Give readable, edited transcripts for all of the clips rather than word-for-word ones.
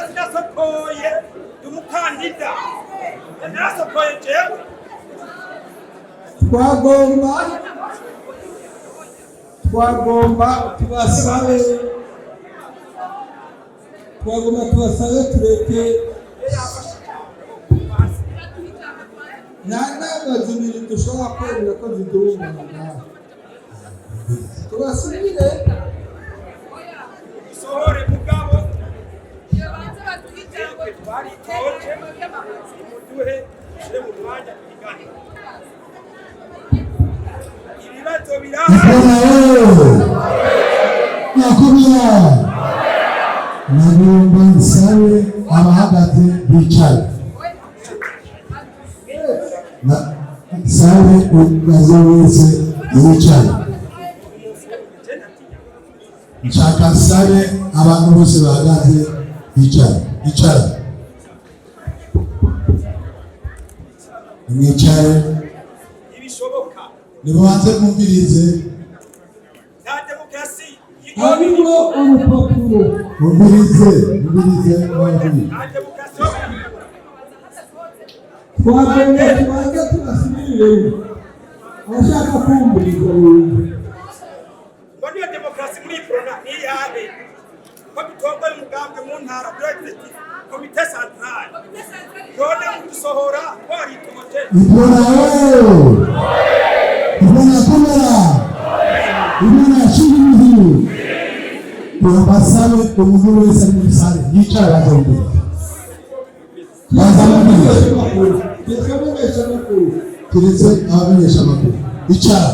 Jewe sinasokoye, ndi umukandida, narasokoye jewe. Twagomba tubasabe, twagomba tubasabe tureke. Nta nama zibiri dushobora kwemera ko zidurungana. Tubasubire. Dusohore, mugabo twebwe twaritoje, muduhe dushire mu mwanya twigane ibibazo birahari. Nyakubahwa, nagomba nsabe abahagaze bicaye. Nsabe uhagaze wese yicaye. Nshaka nsabe abantu bose bahagaze bicaye. Icara, mwicaye. Ntibishoboka. Nimubanze mwumvirize. Nta demokarasi. Harimo urupapuro. Mwumvirize, mwumvirize mwumvirize. Nta demokarasi. Twagomba tubanze tubasubiriremo, abashaka kumviriza bumve. Ngo niyo demokarasi muri Uprona ni iyahe, ko dutongoye umugambwe mu ntara, bureau exécutif, comité central, none kudusohora twaritoje? Uprona oye! Uprona komera! Uprona shinga! Turabasabe, umuntu wese ari muri salle yicara, baza imbere, baza imbere. Keretse abamenyeshamakuru. Keretse abamenyesha amakuru. Icara,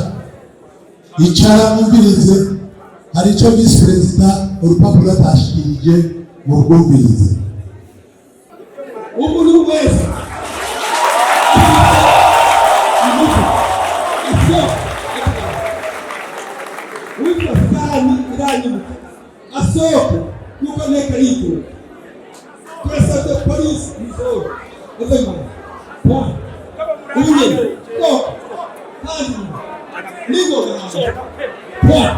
icara mwumvirize. Hari icyo visi perezida urupapuro atashikirije, mu rwumvirize. Umuntu wese ingufu asohoke, witwa Sani iranyibuka asohoke, kuko nteko aritora. Turasabye polisi musohoke, ave nyuma, point. Ubu nyene sohoka kandi ningoga point.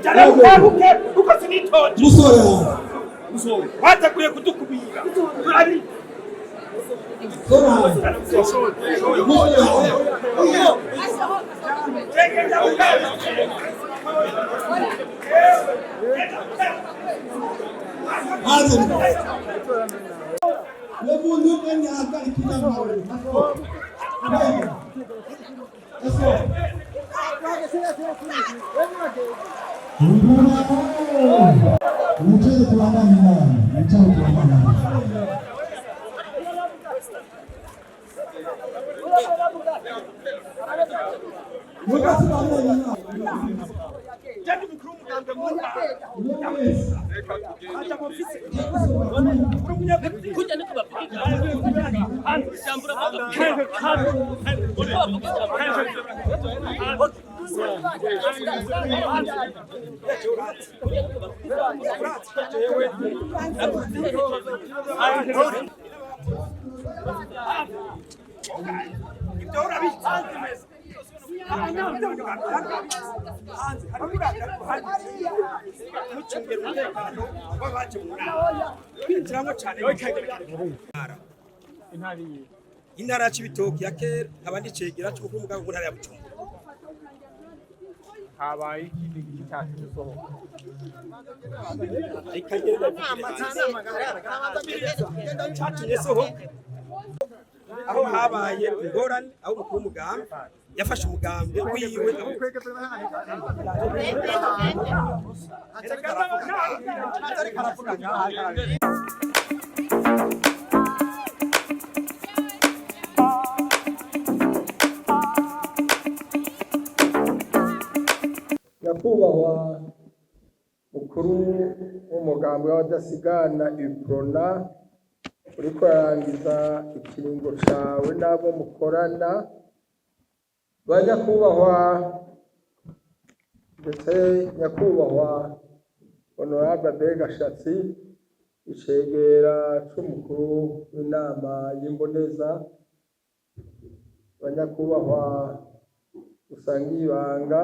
Jarabuke kuko sinitoje. Musore hanze. Bateguye kudukumira turabi. Sora hanze, musore hanze. Hanze. Uwo muntu umwe ntihagarika inama. Asohoke. Uprona oye! Mwicare tubandanye inama, mwicare tubandanye inama. Muka tubandanye inama. Jewe umukuru w'umugambwe mu ntara. Uwo wese Aja mu ofisi. Kujya niko bavuga ijambo, uravuga niko bavuga ijambo. Urazi ko jewe ibyo urabizi hanze hari uruhande mucungera umutekano w'abaje mu nama, kwinjiramo cyane. Intara ya Cibitoke ya kera, nkaba ndicegera c'umukuru w'umugabo mu ntara ya Bujumbura. Habaye ikindi gitatumye usohoka? Reka ngende ndabivugire. Catumye sohoka, aho habaye ingorane, aho umukuru w'umugambi yafashe umugambi wiwe. Nyakubahwa mukuru w'umugambi w'abadasigana Uprona, uriko urarangiza ikiringo cawe n'abo mukorana, ba nyakubahwa, ndetse nyakubahwa Honorable Abel Gashatsi, icegera c'umukuru w'inama y'imboneza, banyakubahwa dusangiye ibanga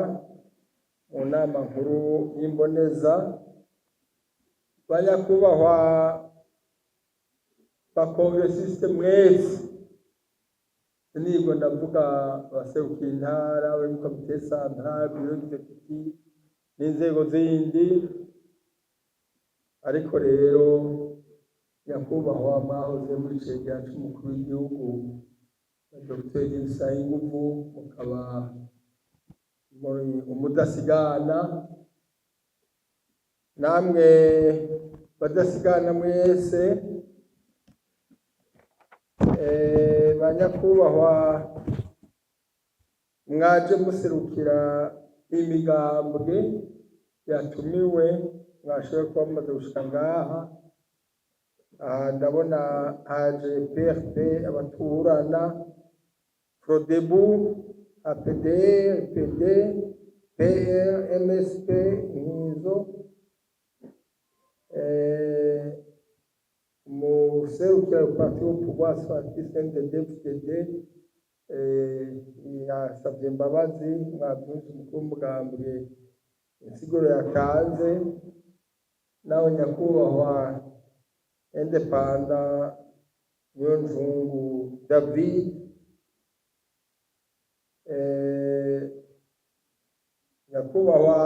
mu nama nkuru y'imboneza, banyakubahwa. Ba congressistes mwese, nibwo ndavuga abaserukiye intara bari muri comité central, bureau exécutif n'inzego zindi. Ariko rero nyakubahwa mwahoze muri cegera c'umukuru w'igihugu na Dr. Nsayinguvu, mukaba muri umudasigana, namwe badasigana mwese, ba nyakubahwa mwaje muserukira imigambwe yatumiwe, mwashoboye kuba mumaze gushika ngaha. Aha ndabona haje PRP, abaturana, Frodebu, APD, PD, PR, MSP, Nkizo, umuserukira parti au pouvoir soit CNDD-FDD, yasabye imbabazi. Mwabyumvise umukuru w'umugambwe insiguro yatanze. Nawe nyakubahwa indépendant Niyonzungu David, nyakubahwa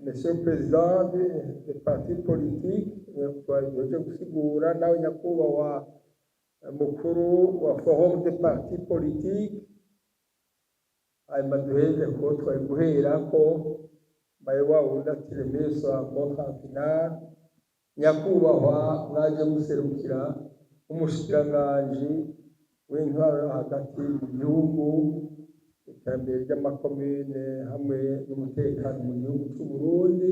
monsieur le président de parti politique twaje gusigura, nawe nyakubahwa mukuru wa forum de parti politique. Hanyuma duheze ko twari guherako mbaye wa wundi ati remeso rencontre en finale. Nyakubahwa mwaje muserukira umushikiranganji w'intwaro yo hagati mu gihugu, iterambere ry'amakomine hamwe n'umutekano mu gihugu c'u Burundi,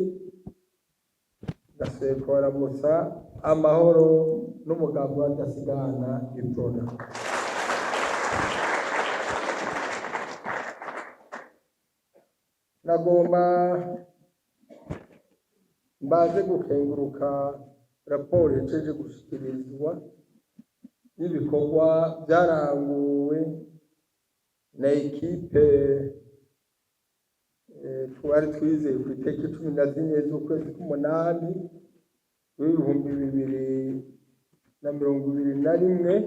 ndasubiye kubaramutsa amahoro n'umugambi w'adasigana Uprona. Nagomba mbaze gukenguruka raporo ihejeje gushikirizwa y'ibikorwa byaranguwe na équipe twari twizeye ku itariki 14 z'ukwezi k'umunani w'2021.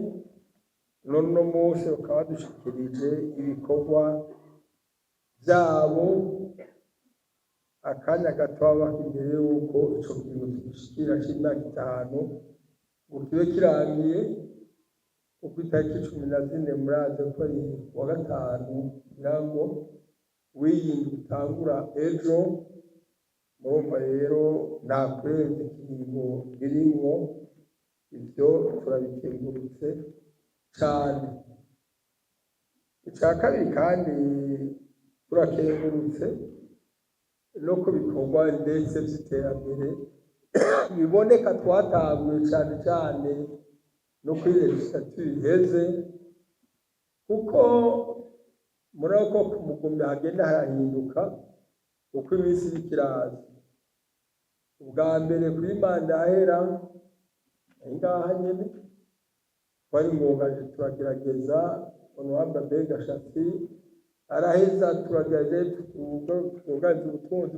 None uno munsi bakaba badushikirije ibikorwa byabo akanya gato baba imbere y'uko ico kiringo tugishikira c'imyaka 5 ngo kibe kirangiye, kuko itariki 14 murazi ko ari kuwa gatanu, kugira ngo wiyindi utangura ejo. Murumva rero nta kurenza ikiringo birimwo. Ivyo turabikengurutse cane. Ica kabiri, kandi turakengurutse no ku bikorwa ndetse vy'iterambere biboneka twatanguye cane cane no kuri législature iheze, kuko murabona ko ku mugumya hagenda harahinduka uko iminsi iriko iraza. Ubwa mbere kuri manda yahera ngaha nyene twari ngungaje, turagerageza, honorable Abel Gashatsi araheza, turagerageza twuganiza ubutunzi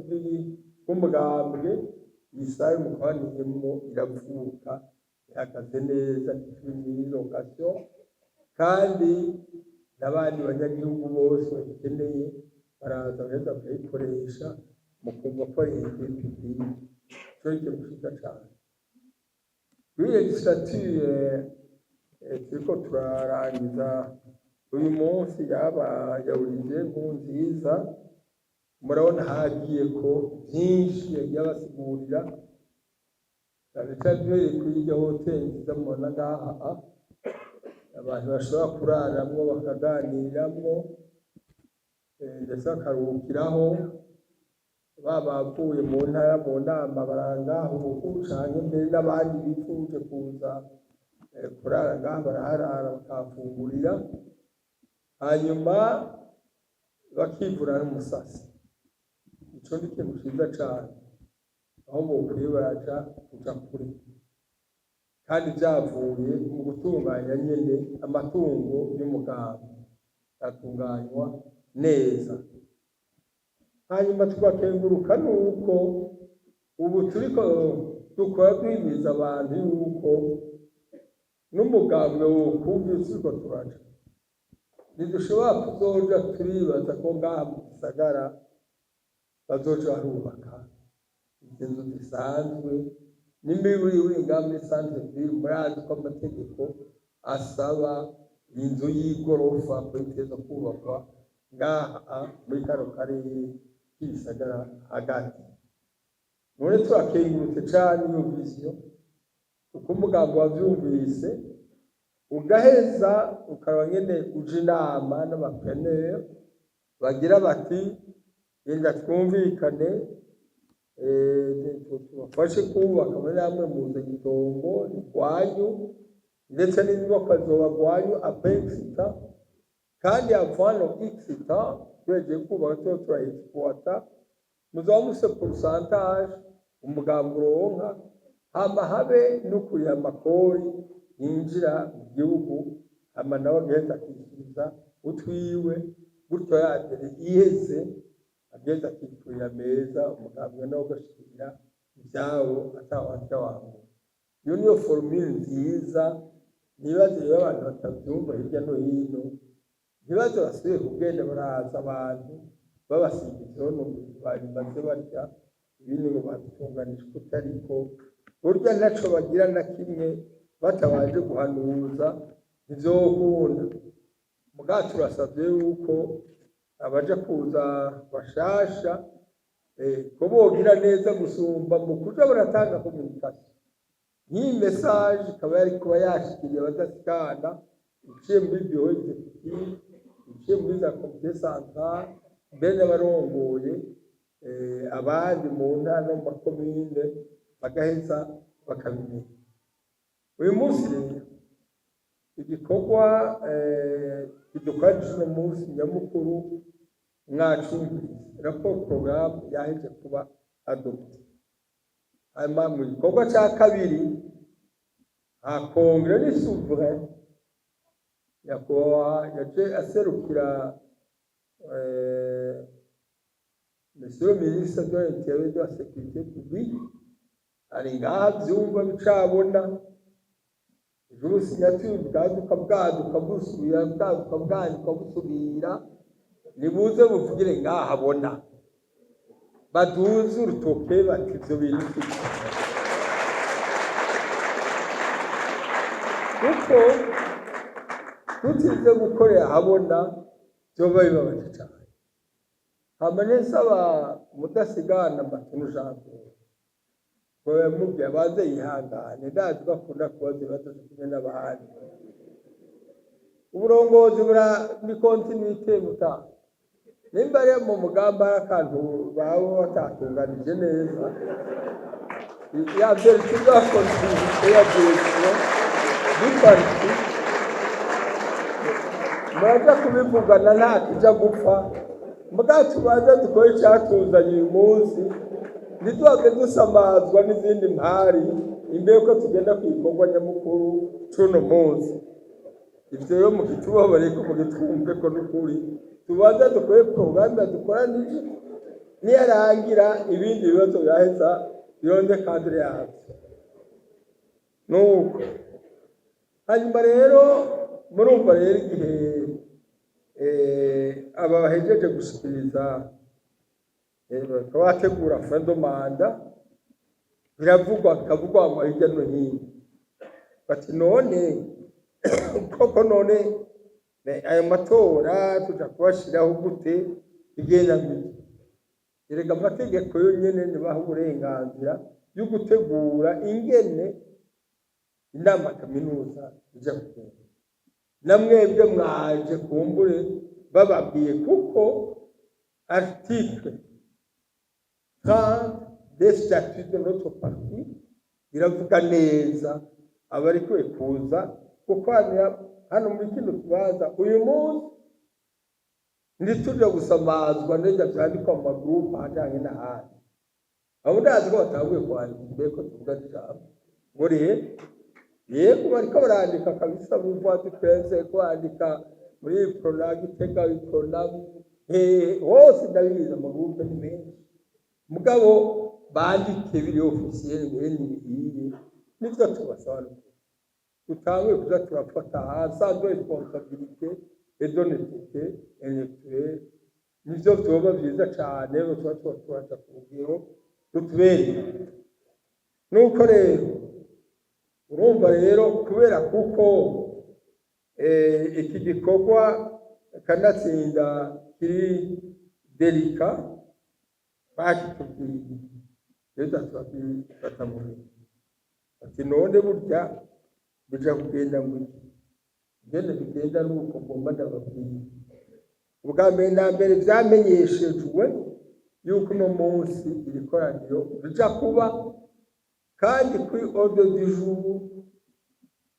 bw'umugambwe. Iyi salle mukoraniyemwo iravuka, ihagaze neza, turi muri location, kandi n'abandi banyagihugu bose bayikeneye baraza bagaheza bakayikoresha, mukumva ko ari publique. Ico ni ikintu ciza cane. Kuri législature turiko turarangiza uyu munsi yaba ya Olivier Nkurunziza, murabona hagiye ko vyinshi yagiye abasigurira, cane cane duhereye kuri irya hoteli nziza mubona ngaha, abantu bashobora kuraramwo, bakaganiramwo, ndetse bakaruhukiraho, baba bavuye mu ntara mu nama barangaha ubu, canke mbere n'abandi bifuje kuza kurara ngaha baraharara, bakahafungurira, hanyuma bakivura n'umusasi. Ico ni ikintu ciza cane, aho bokwiye baraja kuja kure, kandi vyavuye mu gutunganya nyene amatungo y'umugambi atunganywa neza. Hanyuma tugakenguruka nuko ubu turiko dukora duhimiriza abantu yuko N'umugambwe wokumva turiko turaja, ntidushobora kuzoja turibaza ko ngaha mu gisagara bazoca barubaka izi nzu zisanzwe n'imiburi uri ngaha muri centre ville. Murazi ko amategeko asaba inzu y'igorofa ko iteza kubakwa ngaha muri kano karere k'ibisagara hagati. None turakengurutse cane iyo vision, kuko umugambi wavyumvise, ugaheza ukaba nyene uja inama n'aba preneurs bagira bati: "Genda twumvikane, tubafashe kubaka muri namwe, muzanye itongo rwanyu, ndetse n'inyubakwa zoba rwanyu après X temps, kandi avant le X temps tuhejeje kubaka tuba turayexploita, muzoba mufise pourcentage umugambi uronka, hama habe no kuriha amakori yinjira mu gihugu, hama nawe agaheza akisubiza utwiwe gutyo, yagere iheze agaheza akikurira meza, umugambwe nawe ugashikira ivyabo atawarya wangura." Iyo niyo formule nziza. Ntibaze rero abantu batavyumva hirya no hino, ntibaze basubire kugenda baraza abantu babasiga ivyono ngo babimaze barya, ibindi ngo babitunganije kutariko. Burya ntaco bagira na kimwe batabanje guhanuza, ntivyokunda. Mugabo turasavye yuko abaja kuza bashasha ko bogira neza gusumba mu kuja baratanga communication. Nk'iyi message ikaba yari kuba yashikiriye abadasigana iciye muri bureau exécutif, iciye muri za comité central, mbere n'abarongoye abandi mu ntara no mu makomine bagaheza bakabimenya. Uyu munsi rero igikorwa kidukoranyije uno munsi nyamukuru mwacumvise, rapport programme yaheje kuba adopté. Hanyuma mu gikorwa ca kabiri ha congrès ni souverain, nyakubahwa yaje aserukira monsieur le ministre de l'Intérieur et de la Sécurité publique, ari ngaha vyumva bicabona. Ejo ubusignature bwaduka bwaduka busubira, bwaduka bwandikwa busubira, nibuze buvugire ngaha abona, baduze urutoke bati: "Ivyo bintu sivyo," kuko tutize gukorera ahabona vyoba bibabaje cane. Hama nsaba Mudasigana Matunu Jean Pierre ngo yamubwiye abanze yihangane, ndazi ko akunda kubaza ibibazo kimwe n'abandi. Uburongozi bura ni continuité muta nimba ari mu mugambi hari akantu baba batatunganije neza, ya vertu de la continuité ya direction du parti, muraja kubivugana, nta kija gupfa. Muga tubanza dukore icatuzanye uyu munsi, ntituhave dusamazwa n'izindi mpari imbere ko tugenda ku gikorwa nyamukuru c'uno munsi. Ivyo rero mugitubabarire ko mugitwumve ko n'ukuri tubanza dukore porogaramu dukoranije, niyarangira ibindi bibazo biraheza bironde cadre yavyo. Nuko hanyuma rero murumva rero igihe aba bahejeje gushikiriza, bakaba bategura fin de mandat, biravugwa bikavugwa ngo hirya no hino bati: "None koko none ayo matora tuja kubashiraho gute? Bigenda gute?" Erega amategeko yonyene nibaha uburenganzira yo gutegura ingene inama kaminuza ija kugenda. Na mwebwe mwaje kumbure bababwiye, kuko article 30 des statuts de notre parti iravuga neza abarikuwe kuza gukoranira hano muri kino kibanza uyu munsi. Ntituje gusamazwa n'ibyo vyandikwa mu magurupe ahajanye n'ahandi. Abo ndazi ko batanguye kwandika imbere ko tuvuga ijambo ngo rero yego bariko barandika kabisa muri voie du prince, ko bandika muri Uprona Gitega, Uprona hehe hose, ndabizi amagurupe ni menshi. Mugabo bandike biri officiel mbere n'ibihiye, nivyo tubasaba. Tutanguye kuza turafata hasi de responsabilité et d'honnêteté intellectuelle, nivyo vyoba vyiza cane, tuba turaja ku rugero rutubereye. Nuko rero urumva rero, kubera kuko iki gikorwa kanatsinda kiri délicat, bakitubwiye rero, turabifata mu bintu ati: "None burya bija kugenda ngo iki?" Ingene bigenda nuko ngomba ndababwira. Ubwa mbere na mbere, vyamenyeshejwe yuko uno munsi iri koraniro rija kuba, kandi kuri ordre du jour,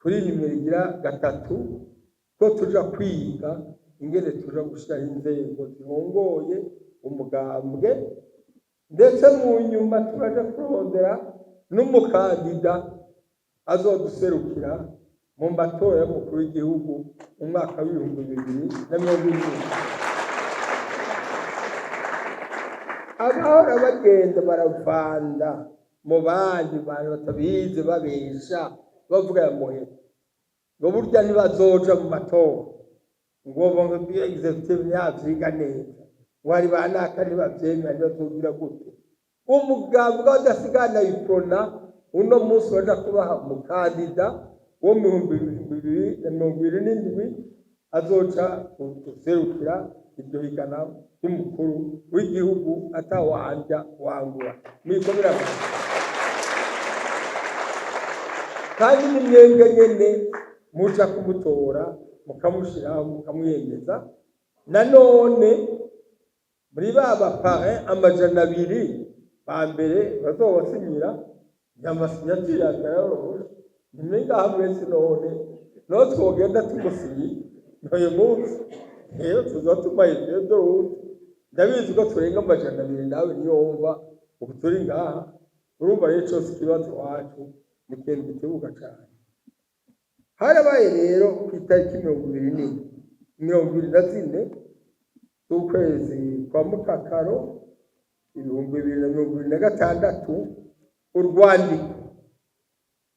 kuri nimero igira gatatu, ko tuja kwiga ingene tuja gushiraho inzego zirongoye umugambwe, ndetse mu nyuma turaja kurondera n'umukandida azoduserukira mu matora y'umukuru w'igihugu mu mwaka w'2070. Abahora bagenda baravanda mu bandi bantu batabizi, babesha, bavuga ya muhera ngo burya ntibazoja mu matora, ngo exécutif ntiyavyiga neza, ngo hari ba naka ntibavyemera, ntibazogira gute. Umugambwe w'abadasigana UPRONA uno munsi baja kubaha umukandida wo mu 2027 azoca guserukira iryo higana ry'umukuru w'igihugu, atawanja wangura. Mwikomera amashyi. Kandi ni mwebwe nyene muja kumutora, mukamushiraho, mukamwemeza. Nanone muri ba ba parrains 200 ba mbere bazobasinyira, ama signatures yagaroroshe nimwe ngaha mwese. None no twogenda tumusinyi n'uyu munsi rero tuza tumaye ivyo. Ndabizi ko turenga 200, nawe niyo wumva ubu turi ngaha. Urumva rero, cose ikibazo iwacu ni ikintu gitebuka cane. Harabaye rero ku itariki 24, 24 z'ukwezi kwa mukakaro 2026, urwandiko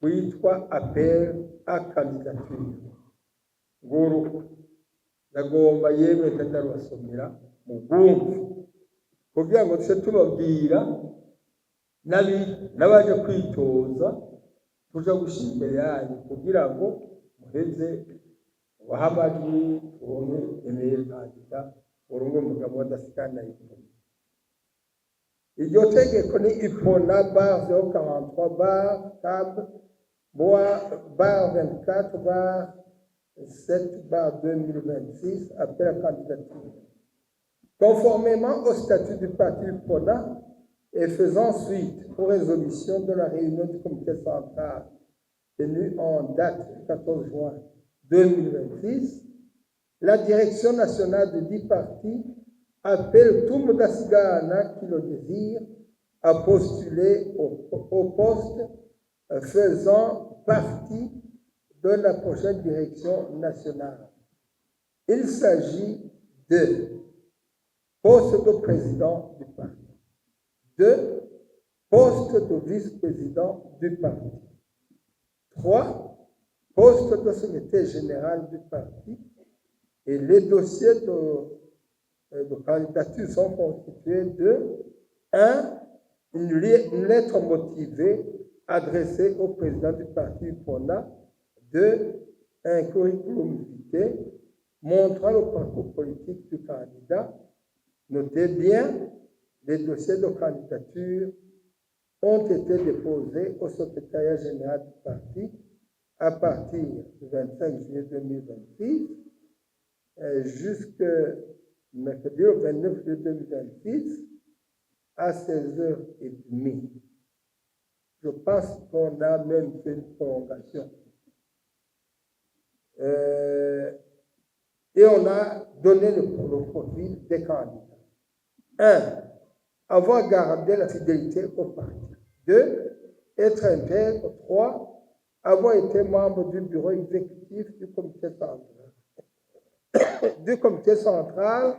rwitwa appel à candidature. Nguru, ndagomba yemwe ndarubasomera mu bwumva, kugira ngo tuce tubabwira n'abaje kwitoza tuja gushyira imbere yanyu, kugira ngo muheze ubahe amajwi, tubone emeye kandida urumwe mugabo wadasigana UPRONA. Iryo tegeko ni UPRONA barre 043 barre cab barre 24 barre 7 barre 2026, appel à candidature. Conformément au statut du parti UPRONA et faisant suite aux résolutions de la réunion du comité central tenue en date du 14 juin 2026, la direction nationale de dix partis appelle tout Mudasigana qui le désire à postuler au poste faisant partie de la prochaine direction nationale. Il s'agit de poste de président du parti, deux, poste de vice-président du parti, trois, poste de secrétaire général du parti, et les dossiers de candidature sont constitués de un, une lettre motivée adressée au président du parti UPRONA, deux, un curriculum vitae montrant le parcours politique du candidat. Notez bien, les dossiers de candidature ont été déposés au secrétariat général du parti à partir du 25 juillet 2026 jusqu'au mercredi 29 juillet 2026 à 16h30. Je pense qu'on a même fait une prolongation. Et on a donné le profil des candidats. Un, avoir gardé la fidélité au parti. Deux, être intègre. Trois, avoir été membre du bureau exécutif du comité central. Du comité central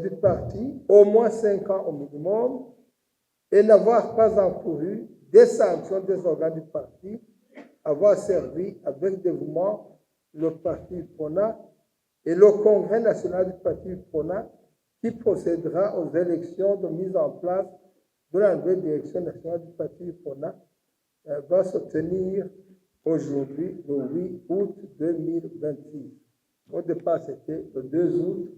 du parti, au moins 5 ans au minimum, et n'avoir pas encouru des sanctions des organes du parti. avoir servi avec dévouement le parti UPRONA et le Congrès national du parti UPRONA qui procédera aux élections de mise en place de la nouvelle direction nationale du parti UPRONA va se tenir aujourd'hui, le 8 août 2026. Au départ, c'était le 2 août.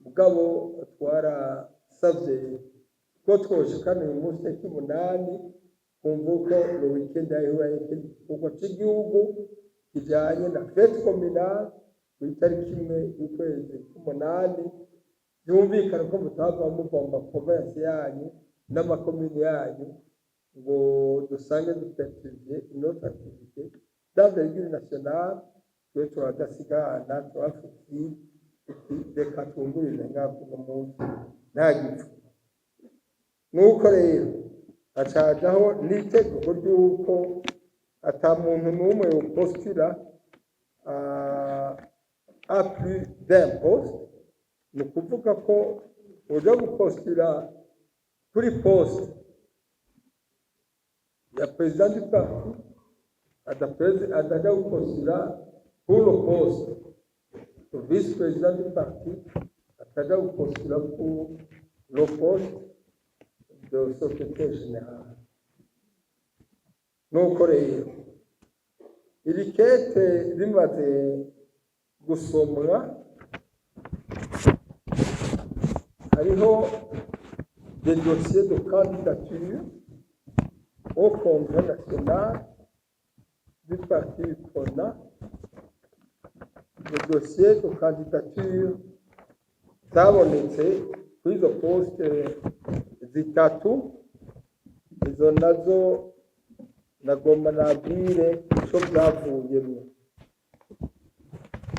Mugabo twarasabye ko twoshikana uyu munsi tariki 8, kumva uko le weekend yahura n'ikindi gikorwa c'igihugu kijanye na fête communale ku itariki 1 y'ukwezi k'umunani. Byumvikana ko mutava muva mu maprovinsi yanyu n'amakomini yanyu ngo dusange duperturbiye notre activité d'envergure nationale. Twe turadasigana, turafite reka twungurire ngaho uno munsi, nta gipfu. Nuko rero hacajaho n'itegeko ry'uko ata muntu n'umwe yopostula à plus d'un poste. Ni ukuvuga ko uja gupostula kuri poste ya président du parti adaja gupostula pour le poste le vice-président du parti, ataja gupostula pour le poste de secrétaire général. Nuko rero iri kete rimaze gusomwa, hariho des dossiers de candidature au Congrès national du parti UPRONA. Le dossier de candidature zabonetse kuri izo poste zitatu, izo nazo nagomba nabwire ico byavuyemwo.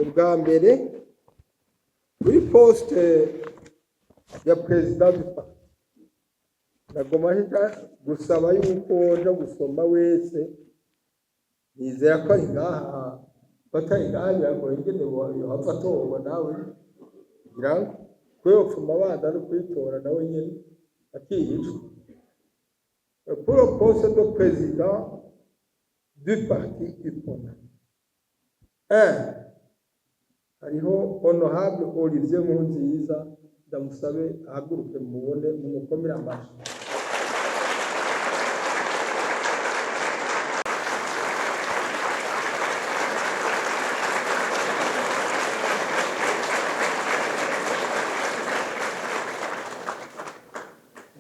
Ubwa mbere, kuri poste ya président du parti, nagomba nja gusaba yuko woja gusoma wese. Nizera ko ari ngaha, batari ngaha biragoye ingene yohava atorwa nawe, ngira ngo ko yopfuma abanza no kuyitora nawe nyene akiyicwa. Pour le poste de président du parti UPRONA, un, hariho honorable Olivier Nkurunziza. Ndamusabe ahaguruke mubone, mumukomere amashyi.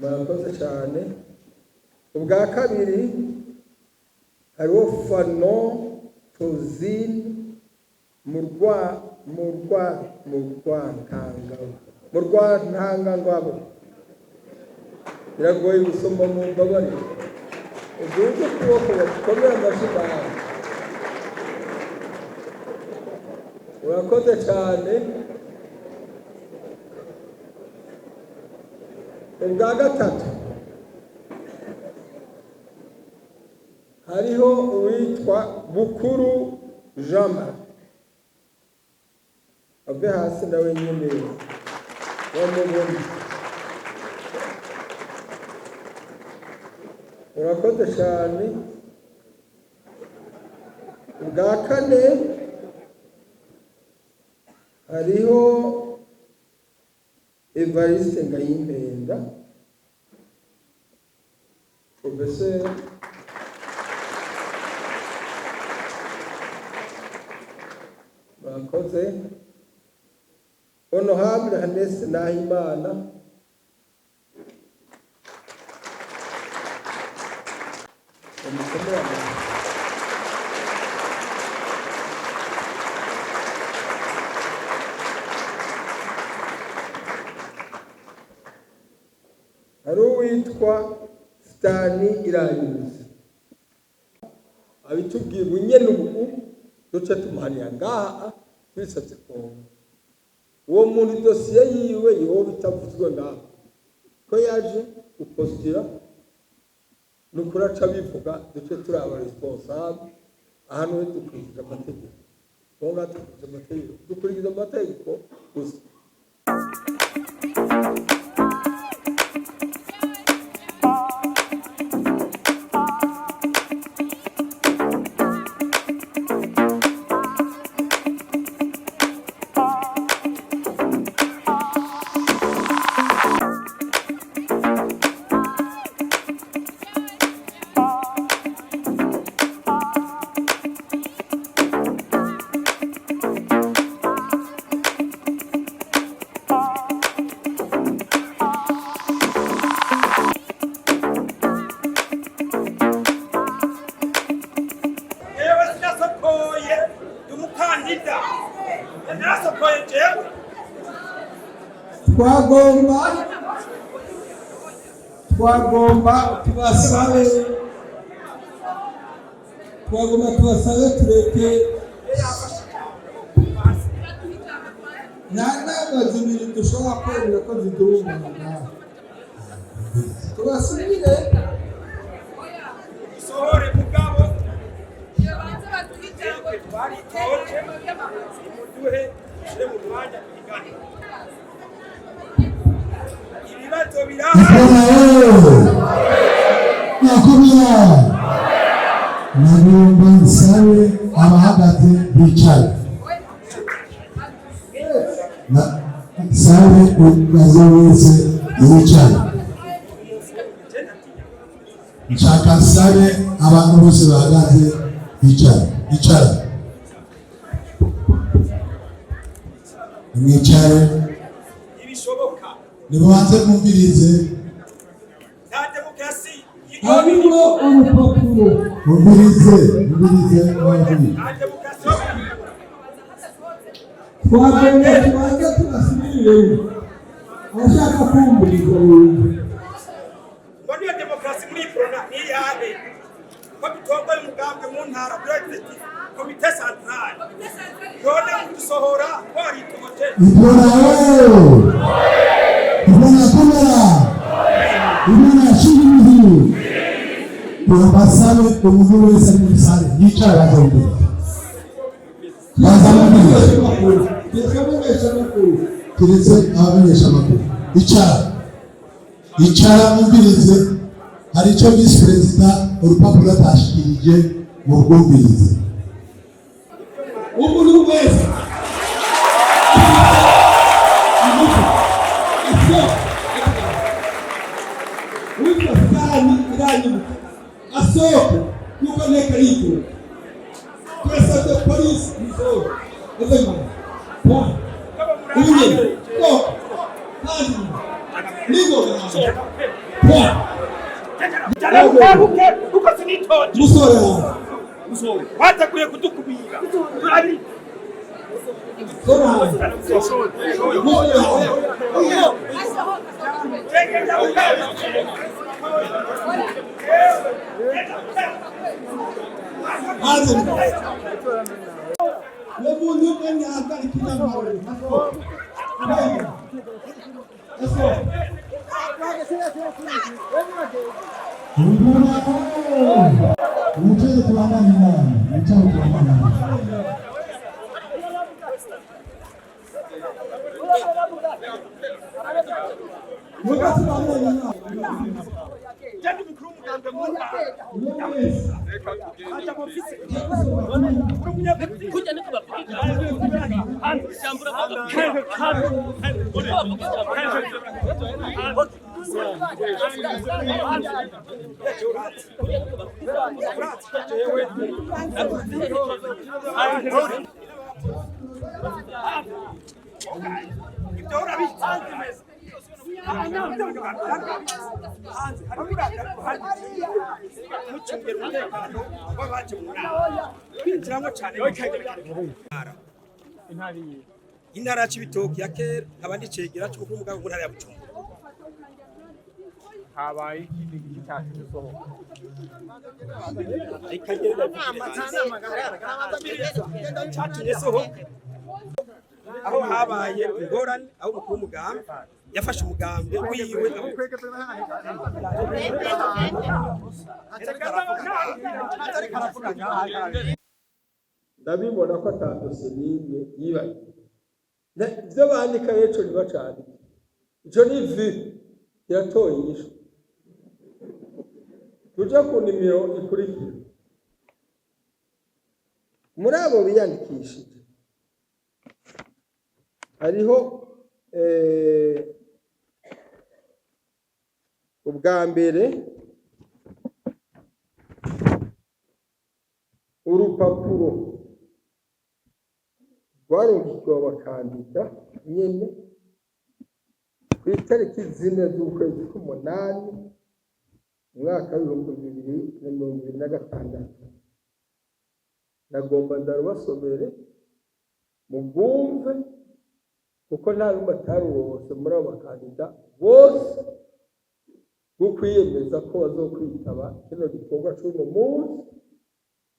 Murakoze cyane. Ubwa kabiri, hariho Fano Tozine Murwa Murwa Murwantanga Murwantangangabo. Biragoye gusoma, mu mbabarire. Uduze ukuboko bakomere amashyi nawe. Urakoze cyane. Ubwa gatatu, hariho uwitwa Bukuru Jean Marie. Ave hasi nawe nyine wamubona. Urakoze cyane. Ubwa kane, hariho Evariste Ngayimpenda, professeur. Murakoze. Honorable Hannes Nahimana. Bamukomere amashyi. Hari uwitwa Sitani Iranyuze, abitubwiye ubu nyene, ubu duce tumuhanira ngaha tubisabye kongo. Uwo muntu dosiye yiwe yoba itavuzwe ngaha ko yaje gupostira, ni ukuri aca bivuga, duce turi aba responsable. Ahantu dukurikije amategeko, kongo dukurikije amategeko, dukurikiza amategeko gusa. Narasokoye jewe. Twagomba tubasabe, twagomba tubasabe tureke. Nta nama zibiri dushobora kwemera ko zidumana. Tubasubire. Dusohore, mugabo twebwe twaritoje, muduhe dushire mu mwanya twigane ibibazo birahari. Nyakubahwa, nagomba nsabe abahagaze bicaye. Nsabe umaze wese yicaye. Nshaka nsabe abantu bose bahagaze bicaye. Bicara, mwicare. Ibishoboka. Nimubanze mwumvirize. Nta demokarasi. Harimo urupapuro. Mwumvirize, mwumvirize mwumvirize. Nta demokarasi. Twagomba tubanze tubasubiriremo, abashaka kumviriza bumve. Ngo niyo demokarasi muri Uprona ni iyahe, ko dutongoye umugambwe mu ntara, bureau exécutif, comité central, none kudusohora twaritoje? Uprona ooo! Uprona komera! Uprona shinga! Turabasabe umuntu wese ari muri salle yicara, baza imbere, baza imbere. Kereka abamenyeshamakuru. Keretse abamenyesha amakuru. Icara, icara mwumvirize. Hari icyo visi perezida urupapuro atashikirije, mu rwumvirize. Umuntu wese ingufu isoko witwa sani iranyibuka asohoke kuko nteko aritora. Turasabye polisi isohoke evenement point. Ubunyene koko kandi ningoga point. Jarabuke kuko sinitoje. Musore wawe. Bateguye kudukumira turabi. Sore hanze, musore hanze. Genda Hanze. Uwo muntu umwe ntihagarika inama. Asohoke. Uprona ooo! Mwicare tubandanye inama, mwicare tubandanye inama. Muga tubandanye inama. Jandi mukuru w'umugambwe mu ntara. Uwo wese Aja mu ofisi uri umunyapolitiki. Kujya niko bavuga ijambo, ijambo uravuga niko bavuga ijambo. Urazi ko jewe ibyo urabizi hanze harimo mucungera umutekano w'abaje mu nama, kwinjiramo cyane. Intara ya Cibitoke ya kera, nkaba ndicegera c'umukuru w'umugabo mu ntara ya Bujumbura. Habaye ikindi gice cyatumye usohoka? Reka ngende ndabibwire. Catumye sohoka, aho habaye ingorane, aho umukuru w'umugambi yafashe umugambi wiwe. Ndabibona ko ata dosiye n'imwe yibagiwe. Ibyo bandika rero ntibacandike, ico ni vi iratoye inyishu. Tuje ku nimero ikurikira. Muri abo biyandikishije hariho ubwa mbere urupapuro rwarungikiwe abakandida nyene ku itariki 4 z'ukwezi k'umunani umwaka w'2026. Nagomba ndarubasomere. Mubwumve, kuko nta n'umwe atarurose muri abo bakandida bose bwo kwiyemeza ko bazokwitaba kino gikorwa c'uno munsi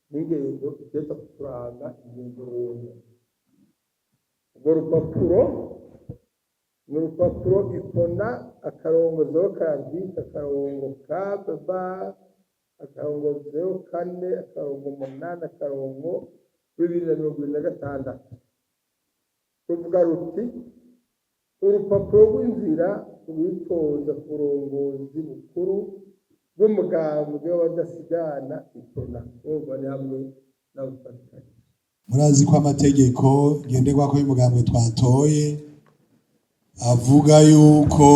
n'ingendo iteza kuturanga, ingendo runtu. Urwo rupapuro ni urupapuro UPRONA -048 -KB/04-8-2026. Ruvuga ruti: "Urupapuro rw'inzira rwitoza ku burongozi bukuru bw'umugambwe w'abadasigana UPRONA." Urumva ni hamwe n'abafatikanyi. Murazi ko amategeko ngenderwako y'umugambwe twatoye avuga yuko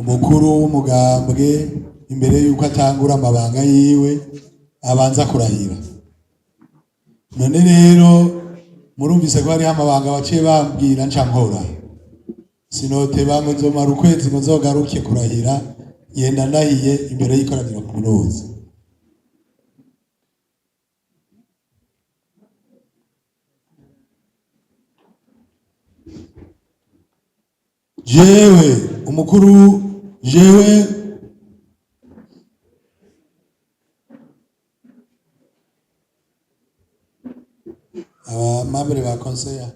umukuru w'umugambwe, imbere yuko atangura amabanga yiwe, abanza kurahira. None rero murumvise ko hariho amabanga baciye bambwira nca nkora. Sinoteba ngo nzomara ukwezi ngo nzogaruke kurahira. Ngenda ndahiye imbere y'ikoraniro kaminuza. Jewe umukuru, jewe abamambere ba conseil.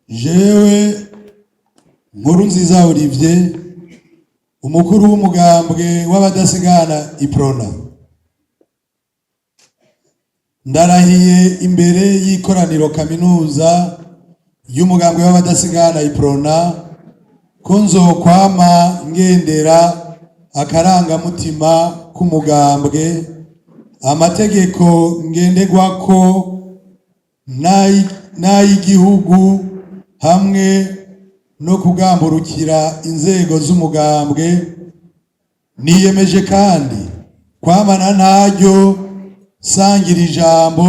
Jewe Nkurunziza Olivier, umukuru w'umugambwe w'abadasigana UPRONA, ndarahiye imbere y'ikoraniro kaminuza y'umugambwe w'abadasigana UPRONA ko nzokwama ngendera akarangamutima k'umugambwe, amategeko ngenderwako n'ay'igihugu, hamwe no kugamburukira inzego z'umugambwe. Niyemeje kandi kwamana ntaryo sangira ijambo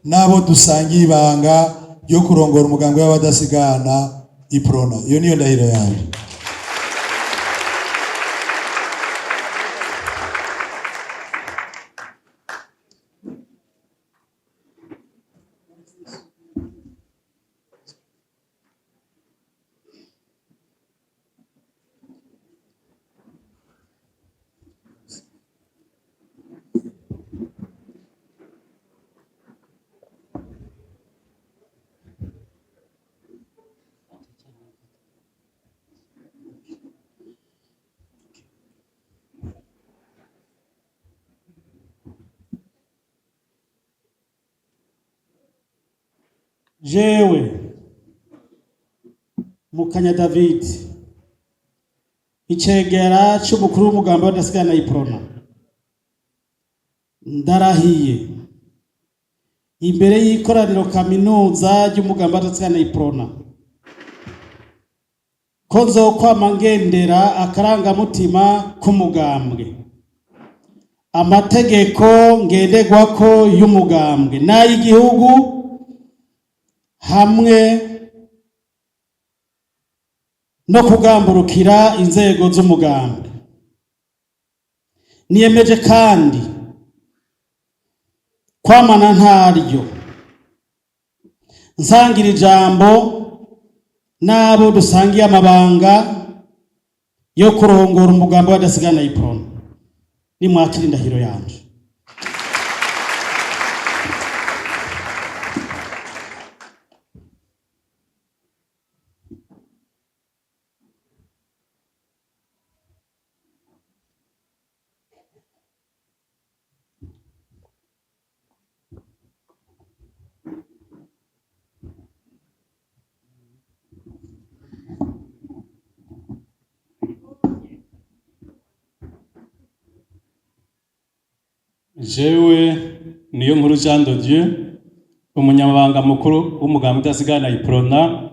n'abo dusangiye ibanga ryo kurongora umugambwe w'abadasigana UPRONA. Iyo niyo ndahiro yanjye. Jewe Mukanya David, icegera c'umukuru w'umugambi w'abadasigana UPRONA, ndarahiye imbere y'ikoraniro kaminuza ry'umugambi w'abadasigana UPRONA ko nzokwama ngendera akarangamutima k'umugambwe, amategeko ngenderwako y'umugambwe n'ay'igihugu, hamwe no kugamburukira inzego z'umugambwe. Niyemeje kandi kwamana ntaryo nsangira ijambo n'abo dusangiye amabanga yo kurongora umugambi w'abadasigana UPRONA. Nimwakira indahiro yanje. Jewe Niyonkuru Jean de Dieu, umunyamabanga mukuru w'umugambi udasigana UPRONA,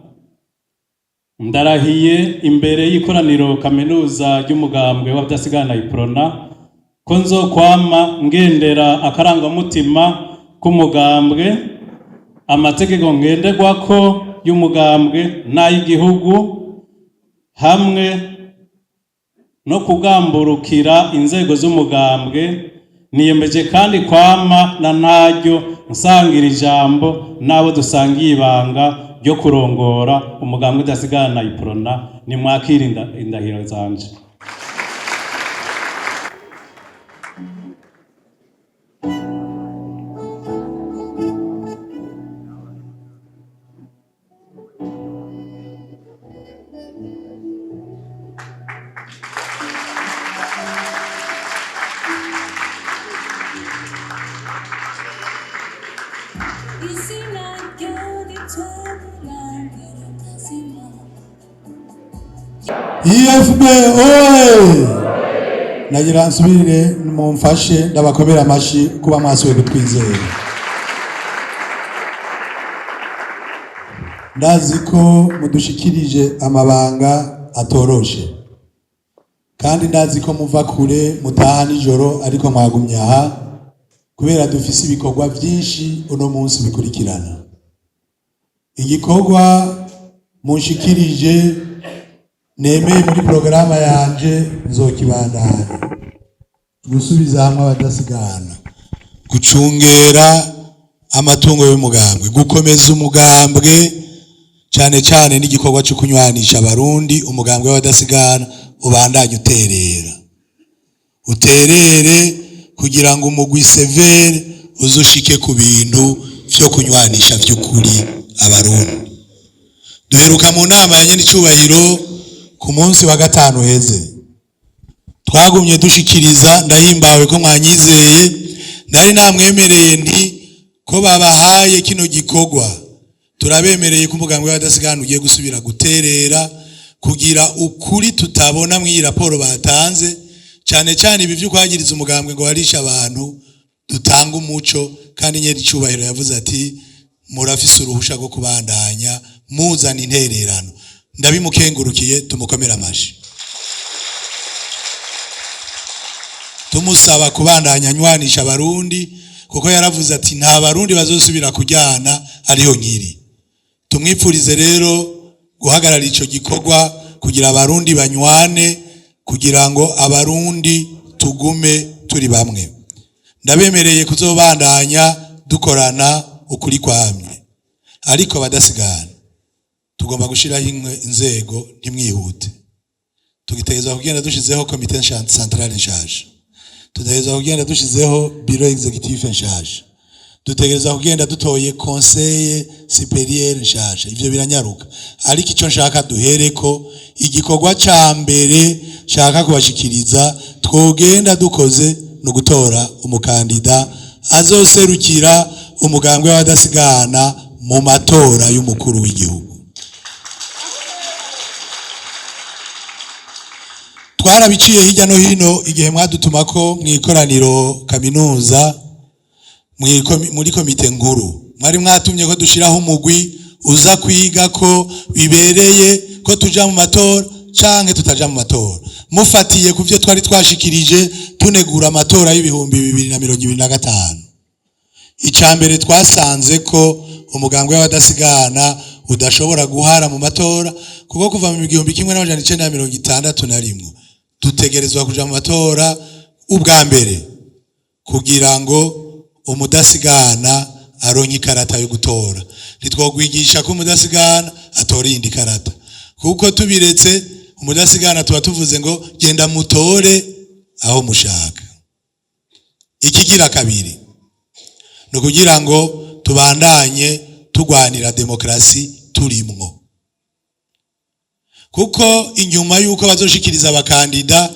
ndarahiye imbere y'ikoraniro kaminuza ry'umugambwe w'abadasigana UPRONA ko nzokwama ngendera akarangamutima k'umugambwe, Amategeko ngenderwako y'umugambwe n'ay'igihugu hamwe no kugamburukira inzego z'umugambwe. Niyemeje kandi kwama na ntaryo nsangira ijambo n'abo dusangiye ibanga ryo kurongora umugambwe udasigana Iprona. Nimwakira indahiro zanje. IFB oye! Nagira nsubire mumfashe ndabakomera amashi kuba mwasubiye kutwizera. Ndazi ko mudushikirije amabanga atoroshe, kandi ndazi ko muva kure, mutaha nijoro, ariko mwagumye aha kubera dufise ibikorwa vyinshi uno munsi bikurikirana. Igikorwa munshikirije nemeye muri porogaramu yanje nzokibandanya: gusubiza hamwe abadasigana, gucungera amatungo y'umugambwe, gukomeza umugambwe, cyane cyane n'igikorwa cyo kunywanisha Abarundi. Umugambwe w'abadasigana ubandanye uterera, uterere kugira ngo umugwi CVR uzushike ku bintu vyo kunywanisha vy'ukuri Abarundi. Duheruka mu nama ya nyenicubahiro ku munsi wa gatanu heze, twagumye dushikiriza. Ndahimbawe ko mwanyizeye. Nari namwemereye nti ko babahaye kino gikorwa, turabemereye ko umugambwe w'abadasigana ugiye gusubira guterera kugira ukuri tutabona mw'iyi raporo batanze, cyane cyane ibi vy'ukwagiriza umugambwe ngo warisha abantu. Dutanga umuco, kandi nyenicubahiro yavuze ati murafise uruhusha rwo kubandanya muzana intererano. Ndabimukengurukiye, tumukomere amashi, tumusaba kubandanya anywanisha Abarundi, kuko yaravuze ati nta Barundi bazosubira kujyana ariyo nkiri. Tumwipfurize rero guhagarara ico gikorwa kugira Abarundi banywane, kugira ngo Abarundi tugume turi bamwe. Ndabemereye kuzobandanya dukorana ukuri kwamye, ariko abadasigana tugomba gushiraho inzego. Ntimwihute, tugitegerezwa kugenda dushizeho komite centrale nshasha, dutegerezwa kugenda dushizeho bureau exécutif nshasha, dutegerezwa kugenda dutoye conseil supérieur nshasha. Ivyo biranyaruka, ariko ico nshaka duhereko, igikorwa ca mbere nshaka kubashikiriza twogenda dukoze, ni ugutora umukandida azoserukira umugambwe w'abadasigana mu matora y'umukuru w'igihugu. Twarabiciye hirya no hino igihe mwadutuma ko mu ikoraniro kaminuza, muri komite nkuru mwari mwatumye ko dushiraho umugwi uza kwiga ko bibereye ko tuja mu matora canke tutaja mu matora, mufatiye ku byo twari twashikirije tunegura amatora y'2025. Icya mbere, twasanze ko umugambwe w'abadasigana udashobora guhara mu matora, kuko kuva mu 1961 dutegerezwa kuja mu matora ubwa mbere kugira ngo umudasigana aronke ikarata yo gutora. Ntitwogwigisha ko umudasigana atora iyindi karata, kuko tubiretse umudasigana tuba tuvuze ngo genda mutore aho mushaka. Ikigira kabiri ni ukugira ngo tubandanye turwanira demokarasi turimwo, kuko inyuma y'uko bazoshikiriza abakandida,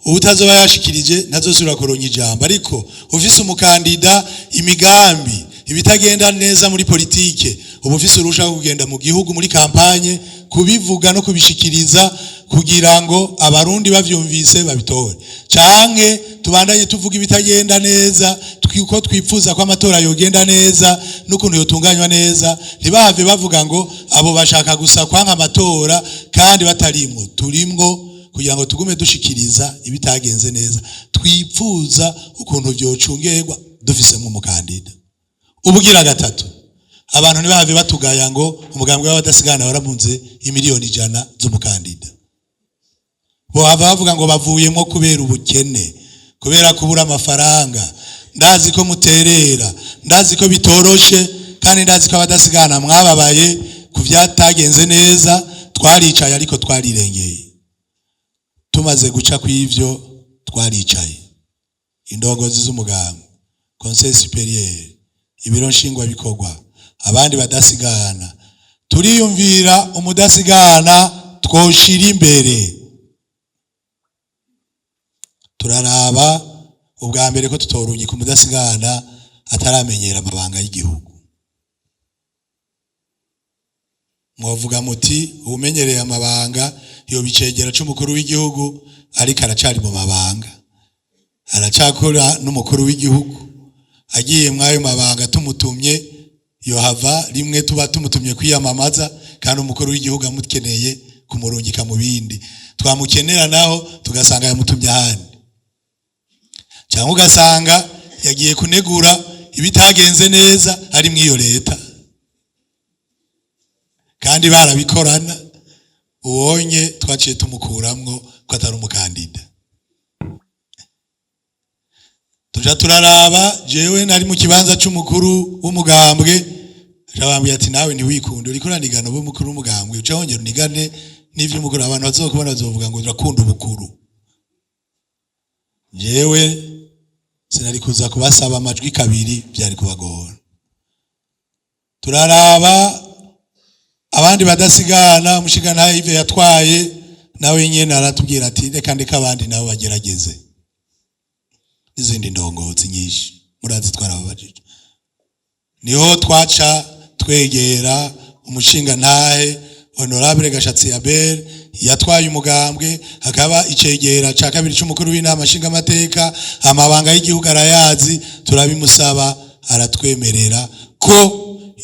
utazoba yashikirije ntazosubira kuronka ijambo. Ariko ufise umukandida, imigambi, ibitagenda neza muri politike, uba ufise uruhusha rwo kugenda mu gihugu muri campagne kubivuga no kubishikiriza, kugira ngo Abarundi bavyumvise babitore. Canke tubandanye tuvuga ibitagenda neza, uko twipfuza ko amatora yogenda neza n'ukuntu yotunganywa neza, ntibahave bavuga ngo abo bashaka gusa kwanka amatora kandi batarimwo. Turimwo kugira ngo tugume dushikiriza ibitagenze neza, twipfuza ukuntu vyocungerwa dufisemo umukandida. Ubugira gatatu, Abantu ntibahave batugaya ngo umugambwe w'abadasigana waramunze 100 miliyoni z'umukandida. Bohava bavuga ngo bavuyemo kubera ubukene, kubera kubura amafaranga. Ndazi ko muterera, ndazi ko bitoroshe, kandi ndazi ko abadasigana mwababaye ku byatagenze neza. Twaricaye, ariko twarirengeye. Tumaze guca ku ivyo, twaricaye, indongozi z'umugambwe, conseil supérieur, ibiro nshingwabikorwa, abandi badasigana, turiyumvira umudasigana twoshira imbere. Turaraba ubwa mbere ko tutorungika umudasigana ataramenyera amabanga y'igihugu. Mwavuga muti uwumenyereye amabanga yoba icegera c'umukuru w'igihugu, ariko aracari mu mabanga, aracakora n'umukuru w'igihugu. Agiye mw'ayo mabanga tumutumye, yohava rimwe tuba tumutumye kwiyamamaza kandi umukuru w'igihugu amukeneye kumurungika mu bindi. Twamukenera naho tugasanga yamutumye ahandi, cyangwa ugasanga yagiye kunegura ibitagenze neza ari mw'iyo leta kandi barabikorana. Ubonye twaciye tumukuramwo ko atari umukandida. Tuja turaraba, jewe nari mu kibanza c'umukuru w'umugambwe, bambwiye ati: "Nawe ntiwikunde, uriko uranigana ube umukuru w'umugambwe, uca wongera unigane n'ivy'umukuru, abantu bazokubona bazovuga ngo urakunda ubukuru." Jewe sinari kuza kubasaba amajwi kabiri, byari kubagora. Turaraba abandi badasigana, umushigana Yves yatwaye, nawe nyene aratubwira ati: "Reka ndeka abandi nabo bagerageze." N'izindi ndongozi nyinshi murazi twarababajije. Niho twaca twegera umushinga ntahe honorable Gashatsi Abel, yatwaye umugambwe, hakaba icegera ca kabiri c'umukuru w'inama nshingamateka, amabanga y'igihugu arayazi. Turabimusaba, aratwemerera ko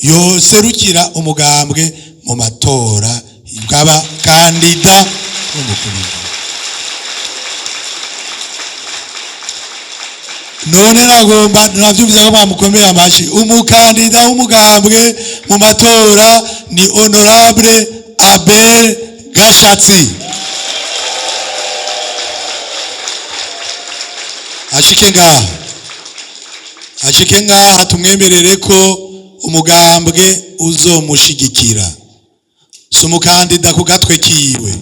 yoserukira umugambwe mu matora, ikaba kandida w'umukuru w'igihugu. None nagomba navyumvise ko bamukomeye amashi. Umukandida w'umugambwe mu matora ni honorable Abel Gashatsi. Ashike ngaha, ashike ngaha, tumwemerere ko umugambwe uzomushigikira. Si umukandida ku gatwe kiwe,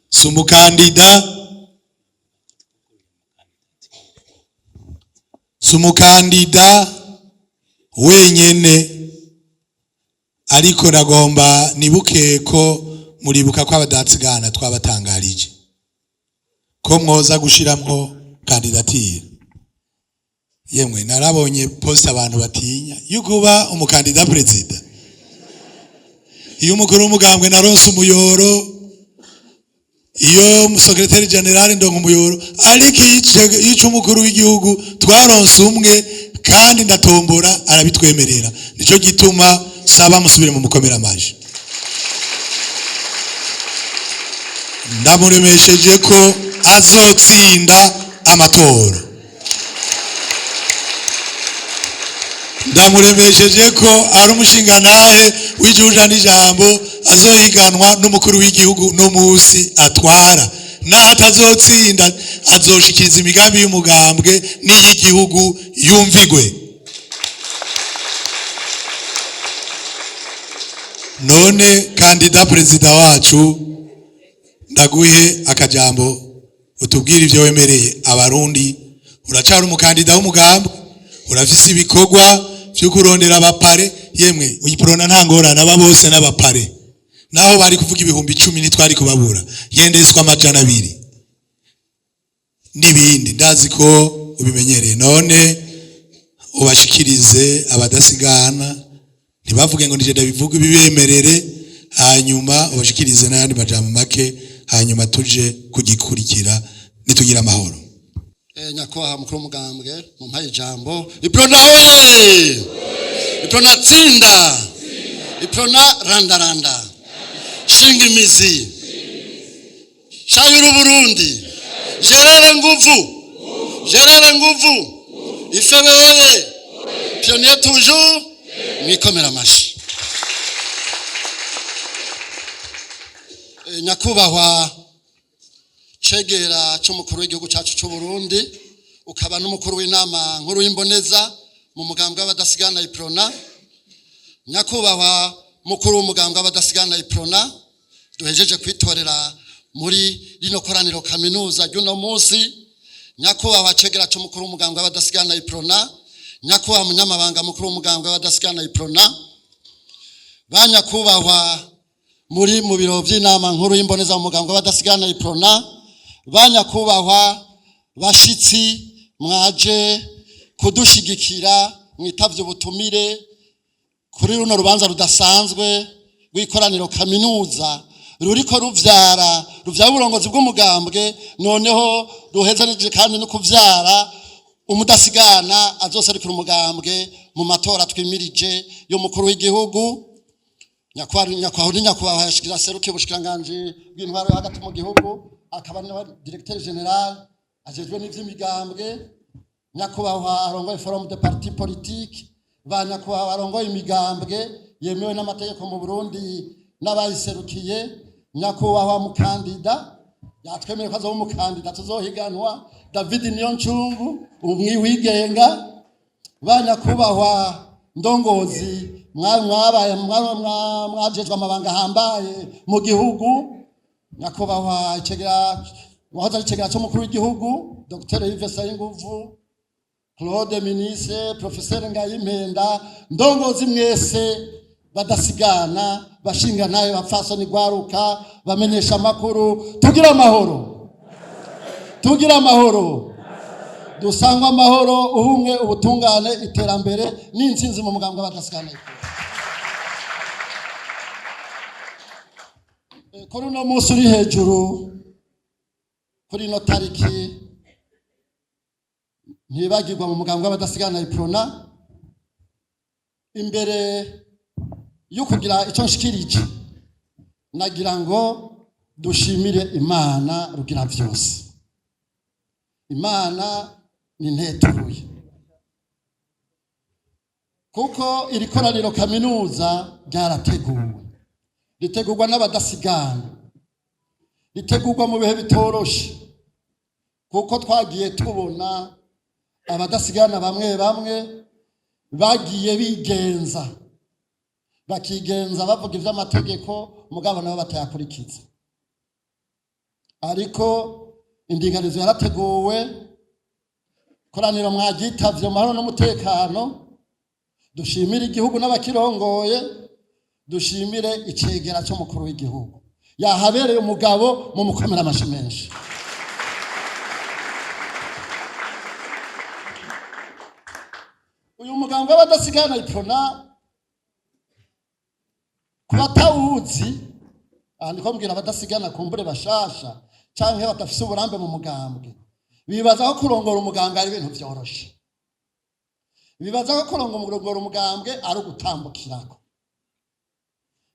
si umukandida, si umukandida wenyene. Ariko nagomba nibuke ko muribuka ko abadasigana twabatangarije ko mwoza gushiramwo kandidatire. Yemwe, narabonye poste abantu batinya yo kuba umukandida perezida. Iyo umukuru w'umugambwe naronse umuyoro, iyo secrétaire général ndonka umuyoro, ariko iyica umukuru w'igihugu twaronse umwe, kandi ndatombora, arabitwemerera. Nico gituma saba musubire mu mukomera amaje. Ndamuremesheje ko azotsinda amatora, ndamuremesheje ko ari umushingantahe w'igihugu n'ijambo, azohiganwa n'umukuru w'igihugu no musi atwara. Naho atazotsinda, azoshikiriza imigambi y'umugambwe n'iy'igihugu yumvigwe. None kandida perezida wacu, ndaguhe akajambo utubwire ibyo wemereye Abarundi. Uracari umukandida w'umugambwe, urafise ibikorwa vyo kurondera abapare. Yemwe, uyiprona nta ngorane, aba bose n'abapare. Naho bari kuvuga 10,000 ntitwari kubabura, yendezwa 200 n'ibindi. Ndazi ko ubimenyereye. None ubashikirize abadasigana, ntibavuge ngo nije ndabivuga, ibibemerere, hanyuma ubashikirize n'ayandi majambo make, hanyuma tuje kugikurikira nitugira amahoro. Nyakubahwa mukuru w'umugambwe, mumpaye ijambo. Iprona we! Iprona tsinda! Iprona randaranda! Shinga imizi! Shayura Burundi! Gerere nguvu! Gerere nguvu! Ifebeye! Pionnier toujours! Mwikomera amashi. Nyakubahwa cegera c'umukuru w'igihugu cacu c'u Burundi, ukaba n'umukuru w'inama nkuru y'imboneza mu mugambwe w'abadasigana Iprona, nyakubahwa mukuru w'umugambwe w'abadasigana Iprona duhejeje kwitorera muri rino koraniro kaminuza ry'uno munsi, nyakubahwa cegera c'umukuru w'umugambwe w'abadasigana Iprona, nyakubahwa munyamabanga mukuru w'umugambwe w'abadasigana Iprona, ba nyakubahwa muri mu biro by'inama nkuru y'imboneza mu mugambwe w'abadasigana Iprona, ba nyakubahwa bashitsi mwaje kudushigikira mwitavye ubutumire kuri runo rubanza rudasanzwe rw'ikoraniro kaminuza ruriko ruvyara uburongozi bw'umugambwe, noneho ruhejeje kandi no kuvyara umudasigana azoserukira umugambwe mu matora twimirije y'umukuru w'igihugu. Nyakubahwa yashikira serukiye ubushikiranganji bw'intwaro yo hagati mu gihugu, akaba niwe directeur général ajejwe n'ivy'imigambwe, nyakubahwa arongoye forum de parti politique, ba nyakubahwa arongoye imigambwe yemewe n'amategeko mu Burundi n'abayiserukiye, nyakubahwa mukandida yatwemereye ko azoba umukandida tuzohiganwa David Niyoncungu umwiwigenga, ba nyakubahwa ndongozi mwabaye mwajejwe amabanga ahambaye mu gihugu, nyakubahwa icegera wahoze ari icegera c'umukuru w'igihugu Dr Yves Sayinguvu, Claude Ministre, Professeur Ngayimpenda, ndongozi mwese badasigana, bashinga nayo bapfasoni gwaruka, bamenyesha amakuru, tugira amahoro, tugira amahoro, dusangwa amahoro, ubumwe, ubutungane, iterambere n'intsinzi mu mugambwe w'abadasigana. Kuri uno munsi uri hejuru, kuri ino tariki ntibagirwa mu mugambwe w'abadasigana Iprona, imbere yo kugira icyo nshikirije nagira ngo dushimire Imana rugira vyose. Imana ni nteturuye, kuko iri koraniro kaminuza ryarateguwe, ritegurwa n'abadasigana, ritegurwa mu bihe bitoroshe, kuko twagiye tubona abadasigana bamwe bamwe bagiye bigenza, bakigenza bavuga ivy'amategeko mugabo nabo batayakurikiza. Ariko indinganizo yarateguwe, koraniro mwaryitavye mu mahoro n'umutekano. Dushimire igihugu n'abakirongoye, dushimire icegera c'umukuru w'igihugu yahabereye umugabo, mu mukomera amashi menshi. Uyu mugambwe w'abadasigana Iprona, ku batawuzi, aha ndiko mbwira abadasigana kumbure bashasha canke badafise uburambe mu mugambwe, bibaza ko kurongora umugambwe ari ibintu vyoroshe, bibaza ko kurongora umugambwe ari ugutambukirako.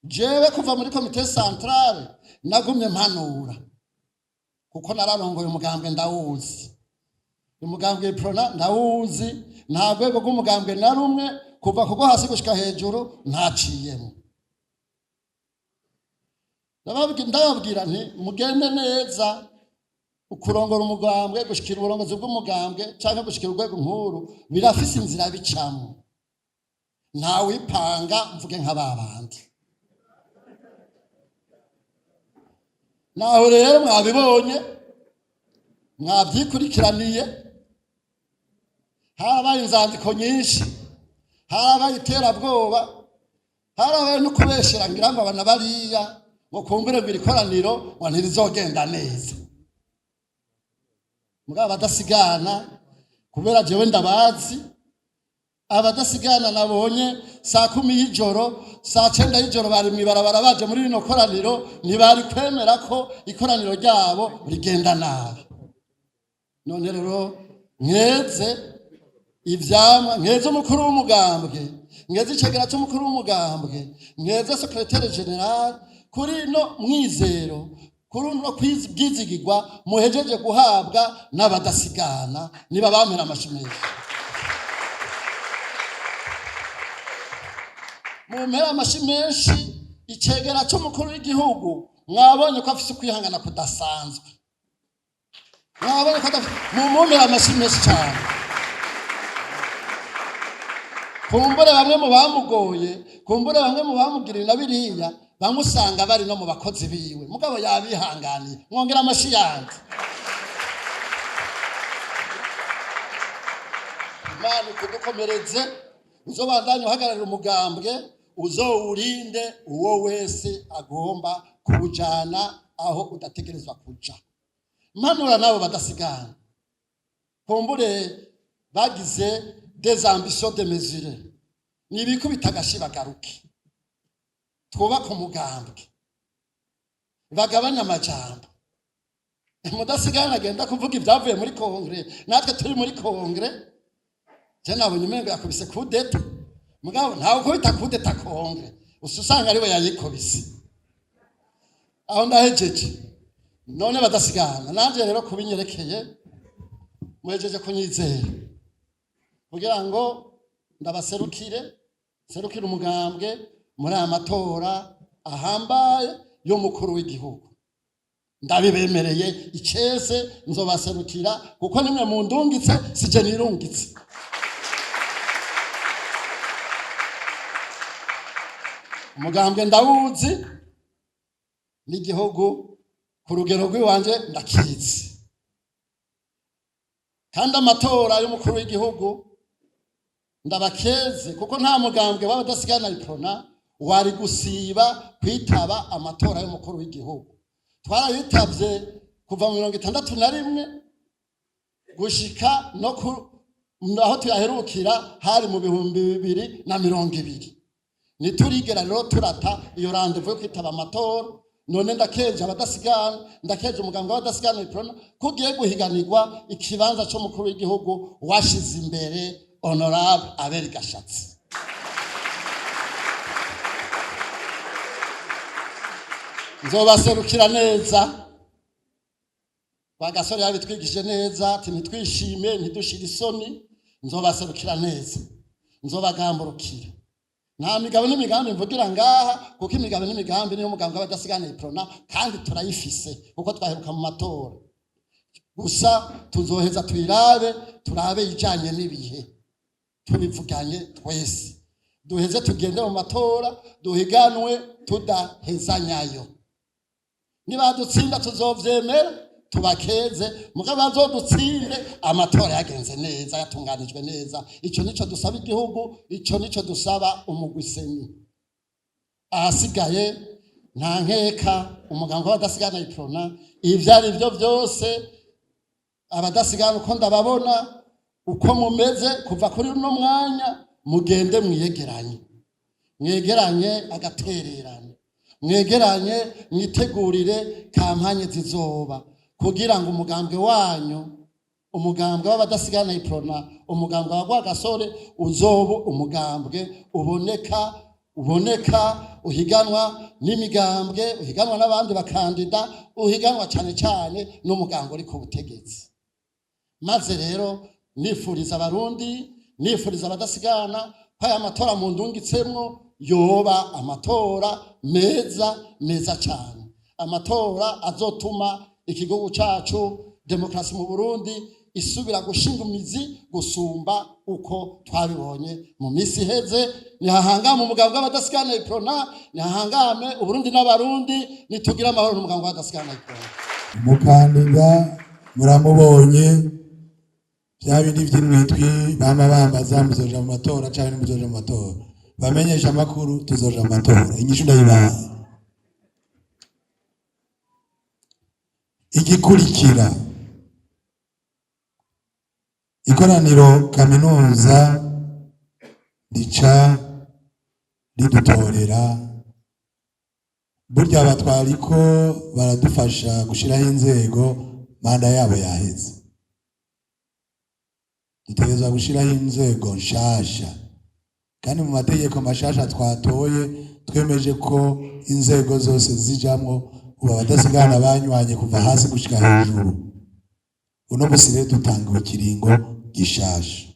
Jewe kuva muri komite centrale nagumye mpanura, kuko nararongoye umugambwe ndawuzi, umugambwe Iprona ndawuzi, nta rwego rw'umugambwe na rumwe kuva kuko hasi gushika hejuru ntaciyemo. Ndababwira nti mugende neza, ukurongora umugambwe, gushikira uburongozi bw'umugambwe canke gushikira urwego nkuru birafise inzira bicamwo, ntawipanga mvuge nka babandi. Naho rero mwabibonye, mwavyikurikiraniye, harabaye inzandiko nyinshi, harabaye iterabwoba, harabaye no kubeshera ngira ngo abana bariya ngo kumbure ngo ikoraniro ngo ntirizogenda neza. Mugabo abadasigana, kubera jewe ndabazi, abadasigana nabonye saa 10 y'ijoro, saa 9 y'ijoro bari mw'ibarabara baje muri rino koraniro, ntibari kwemera ko ikoraniro ryabo rigenda nabi. None rero nkeze ivyamwa, nkeze umukuru w'umugambwe, nkeze icegera c'umukuru w'umugambwe, nkeze secrétaire général kuri no mwizero, kuri no kwizigirwa muhejeje guhabwa n'abadasigana, niba bamera amashi menshi. Mumpere amashi menshi. Icegera c'umukuru w'igihugu, mwabonye ko afise ukwihangana kudasanzwe, mwabonye ko adafise. Mumumpere amashi menshi cyane. Kumbure bamwe mu bamugoye, kumbure bamwe mu bamugirira na biriya, bamwe usanga bari no mu bakozi biwe, mugabo yabihanganiye. Mwongera amashi yandi. Imana ikudukomereze, uzobandanye uhagararira umugambwe, uzowurinde uwo wese agomba kuwujana aho udategerezwa kuja. Mpanura nabo badasigana, kumbure bagize des ambitions démesurées, nibikubita agashi bagaruke twubake umugambwe, bagabanye amajambo. Mudasigana agenda kuvuga ibyavuye muri congrès, natwe turi muri congrès. Je nabonye umengo yakubise kudeta, mugabo ntawe ukubita kudeta congrès, usa usanga ariwe yayikubise. Aho ndahejeje. None badasigana, nanje rero kubinyerekeye, muhejeje kunyizera kugira ngo ndabaserukire, serukire umugambwe muri aya matora ahambaye y'umukuru w'igihugu. Ndabibemereye icese, nzobaserukira kuko nimwe mundungitse, sije nirungitse. Umugambwe ndawuzi, n'igihugu ku rugero rw'iwanje ndakizi. Kandi amatora y'umukuru w'igihugu ndabakeze, kuko nta mugambwe w'abadasigana Iprona wari gusiba kwitaba amatora y'umukuru w'igihugu. Twarayitavye kuva mu 61 gushika no ku aho tuyaherukira hari mu 2020. Ntiturigera rero turata iyo rendez-vous yo kwitaba amatora. None ndakeje abadasigana, ndakeje umuganga w'abadasigana Iprona ko ugiye guhiganirwa ikibanza c'umukuru w'igihugu washize imbere honorable Abel Gashatsi. Nzobaserukira neza. Bagasore yabitwigishije neza ati ntitwishime, ntidushire isoni. Nzobaserukira neza, nzobagamburukira. Nta migabo n'imigambi mvugira ngaha, kuko imigabo n'imigambi niyo mugambwe w'abadasigana Iprona, kandi turayifise kuko twaheruka mu matora. Gusa tuzoheza tuyirabe, turabe ijanye n'ibihe, tubivuganye twese, duheze tugende mu matora, duhiganwe tudahezanyayo. Nibadutsinda tuzovyemera, tubakeze, mugabo bazodutsinde amatora yagenze neza, yatunganijwe neza. Ico nico dusaba igihugu, ico nico dusaba umugwi CENI. Ahasigaye nta nkeka, umuganga w'abadasigana Iprona, ivyo ari vyo vyose, abadasigana uko ndababona uko mumeze kuva kuri uno mwanya, mugende mwiyegeranye, mwegeranye agatererano, mwegeranye mwitegurire kampanye zizoba, kugira ngo umugambwe wanyu, umugambwe w'abadasigana Iprona, umugambwe wa Rwagasore, uzoba umugambwe uboneka, uboneka uhiganwa n'imigambwe, uhiganwa n'abandi bakandida, uhiganwa cyane cyane n'umugambwe uri ku butegetsi. Maze rero nifuriza abarundi, nifuriza abadasigana ko aya matora mundungitsemwo yoba amatora meza meza cyane, amatora azotuma igihugu cacu, demokarasi mu Burundi isubira gushinga imizi gusumba uko twabibonye mu minsi iheze. Nihahangame umugambwe w'abadasigana Iprona, nihahangame Uburundi n'abarundi, nitugira amahoro n'umugambwe w'abadasigana Iprona. Umukandida muramubonye, bya bindi vy'imwitwi bama bambaza muzoja mu matora canke ntimuzoja mu matora, bamenyesha amakuru tuzoja mu matora. Inyishu ndayibahaye. Igikurikira, ikoraniro kaminuza rica ridutorera. Burya batwariko baradufasha gushiraho inzego, manda yabo yaheze, dutegerezwa gushiraho inzego nshasha. Kandi mu mategeko mashasha twatoye twemeje ko inzego zose zijamwo ubu abadasigana banywanye kuva hasi gushika hejuru. Uno musi rero dutanga ikiringo gishasha.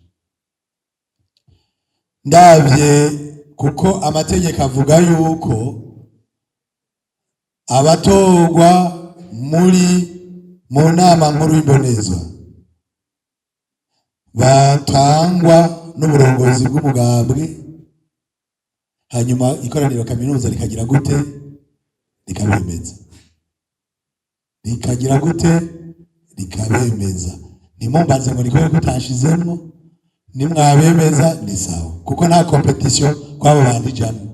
Ndavye Kuko amategeko avuga yuko abatorwa mu nama nkuru y'imboneza batangwa n'uburongozi bw'umugambwe, hanyuma ikoraniro kaminuza rikagira gute? Rikabemeza. Rikagira gute? Rikabemeza. Ntimumbaze ngo niko kutashizemwo. Nimwabemeza ni sawa, kuko nta compétition kwabo bandi ijamwo.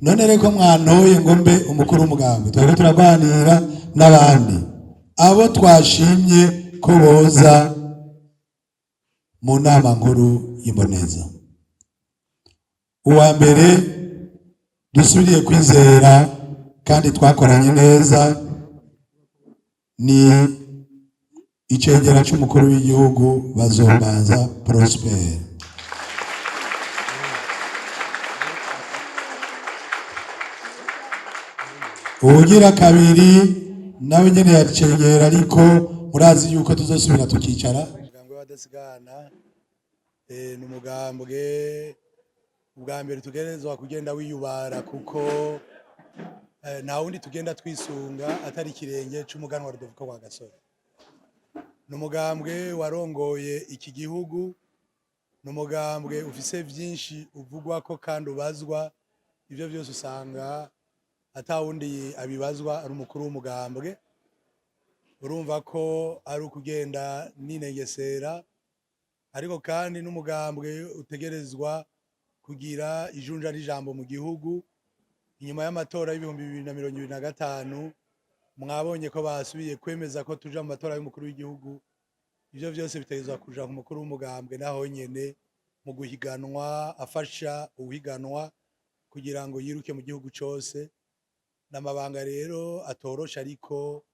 None reko mwantoye ngo mbe umukuru w'umugambwe, twariko turagwanira n'abandi abo twashimye ko boza mu nama nkuru y'imboneza. Uwa mbere dusubiriye kwizera kandi twakoranye neza ni icegera c'umukuru w'igihugu, Bazombanza Prosper. Uwugira kabiri nawe nyene yacegera, ariko murazi yuko tuzosubira tukicara. Umugambwe w'abadasigana ni umugambwe ubwa mbere tugerezwa kugenda wiyubara, kuko nta wundi tugenda twisunga atari ikirenge c'umuganwa Rudoviko Rwagasore. Ni umugambwe warongoye iki gihugu, ni umugambwe ufise vyinshi uvugwako kandi ubazwa. Ivyo vyose usanga ata wundi abibazwa, ari umukuru w'umugambwe. Urumva ko ari ukugenda ninengesera, ariko kandi n'umugambwe utegerezwa kugira ijunja n'ijambo mu gihugu. Inyuma y'amatora y'2025, mwabonye ko basubiye kwemeza ko tuja mu matora y'umukuru w'igihugu. Ivyo vyose bitegerezwa kuja ku mukuru w'umugambwe, naho nyene mu guhiganwa afasha uhiganwa kugira ngo yiruke mu gihugu cose. N'amabanga rero atoroshe, ariko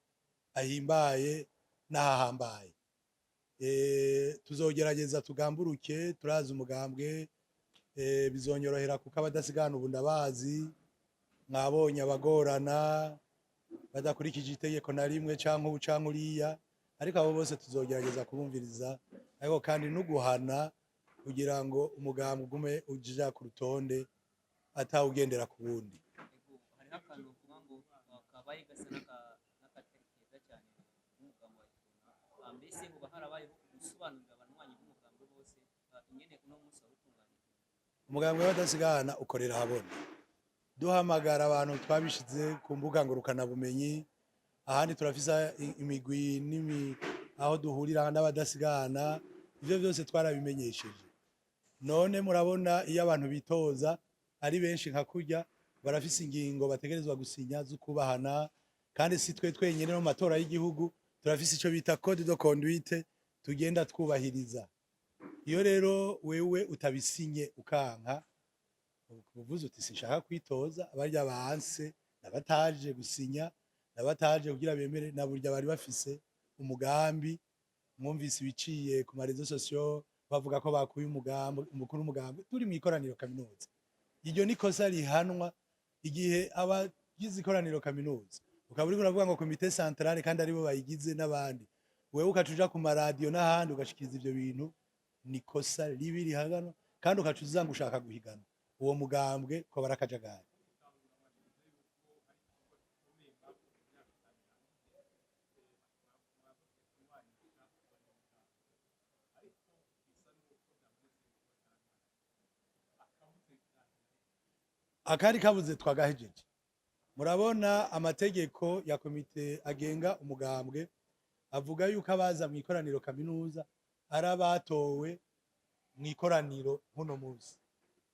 ahimbaye n'ahahambaye. Tuzogerageza tugamburuke. Turazi umugambwe, bizonyorohera kuko abadasigana ubu ndabazi. Mwabonye abagorana badakurikije itegeko na rimwe, canke ubu canke uriya, ariko abo bose tuzogerageza kubumviriza, ariko kandi no guhana kugira ngo umugambwe ugume uja ku rutonde atawugendera ku wundi. Hariho akantu uvuga ngo kabaye gasa n'akatari keza cyane nk'umugambi wa Iprona. Mbese hoba harabayeho gusobanurira abanywanyi b'umugambi bose ingene uno munsi wari utunganijwe? Umugambwe w'abadasigana ukorera ahabona. Duhamagara abantu, twabishize ku mbuga ngurukanabumenyi, ahandi turafise imigwi n'imi aho duhurira n'abadasigana. Ivyo vyose twarabimenyesheje. None murabona iyo abantu bitoza ari benshi nka kurya, barafise ingingo bategerezwa gusinya z'ukubahana. Kandi si twe twenyene, no mu matora y'igihugu turafise ico bita code de conduite tugenda twubahiriza. Iyo rero wewe utabisinye, ukanka, uvuze uti sinshaka kwitoza, barya banse nabataje gusinya, nabataje kugira bemere, na burya bari bafise umugambi. Mwumvise ibiciye ku ma réseaux sociaux bavuga ko bakuye umugambi umukuru w'umugambi turi mu ikoraniro kaminuza. Iryo ni kosa rihanwa. Igihe abagize ikoraniro kaminuza, ukaba uriko uravuga ngo comité centrale kandi aribo bayigize n'abandi, wewe ukaca uja ku maradiyo n'ahandi ugashikiriza ivyo bintu, ni kosa ribi rihaganwa, kandi ukaca uza ngo ushaka guhigana uwo mugambwe, ko barakajagari. Akari kabuze twagahejeje. Murabona amategeko ya komite agenga umugambwe avuga yuko abaza mu ikoraniro kaminuza ari abatowe mu ikoraniro nkuno munsi.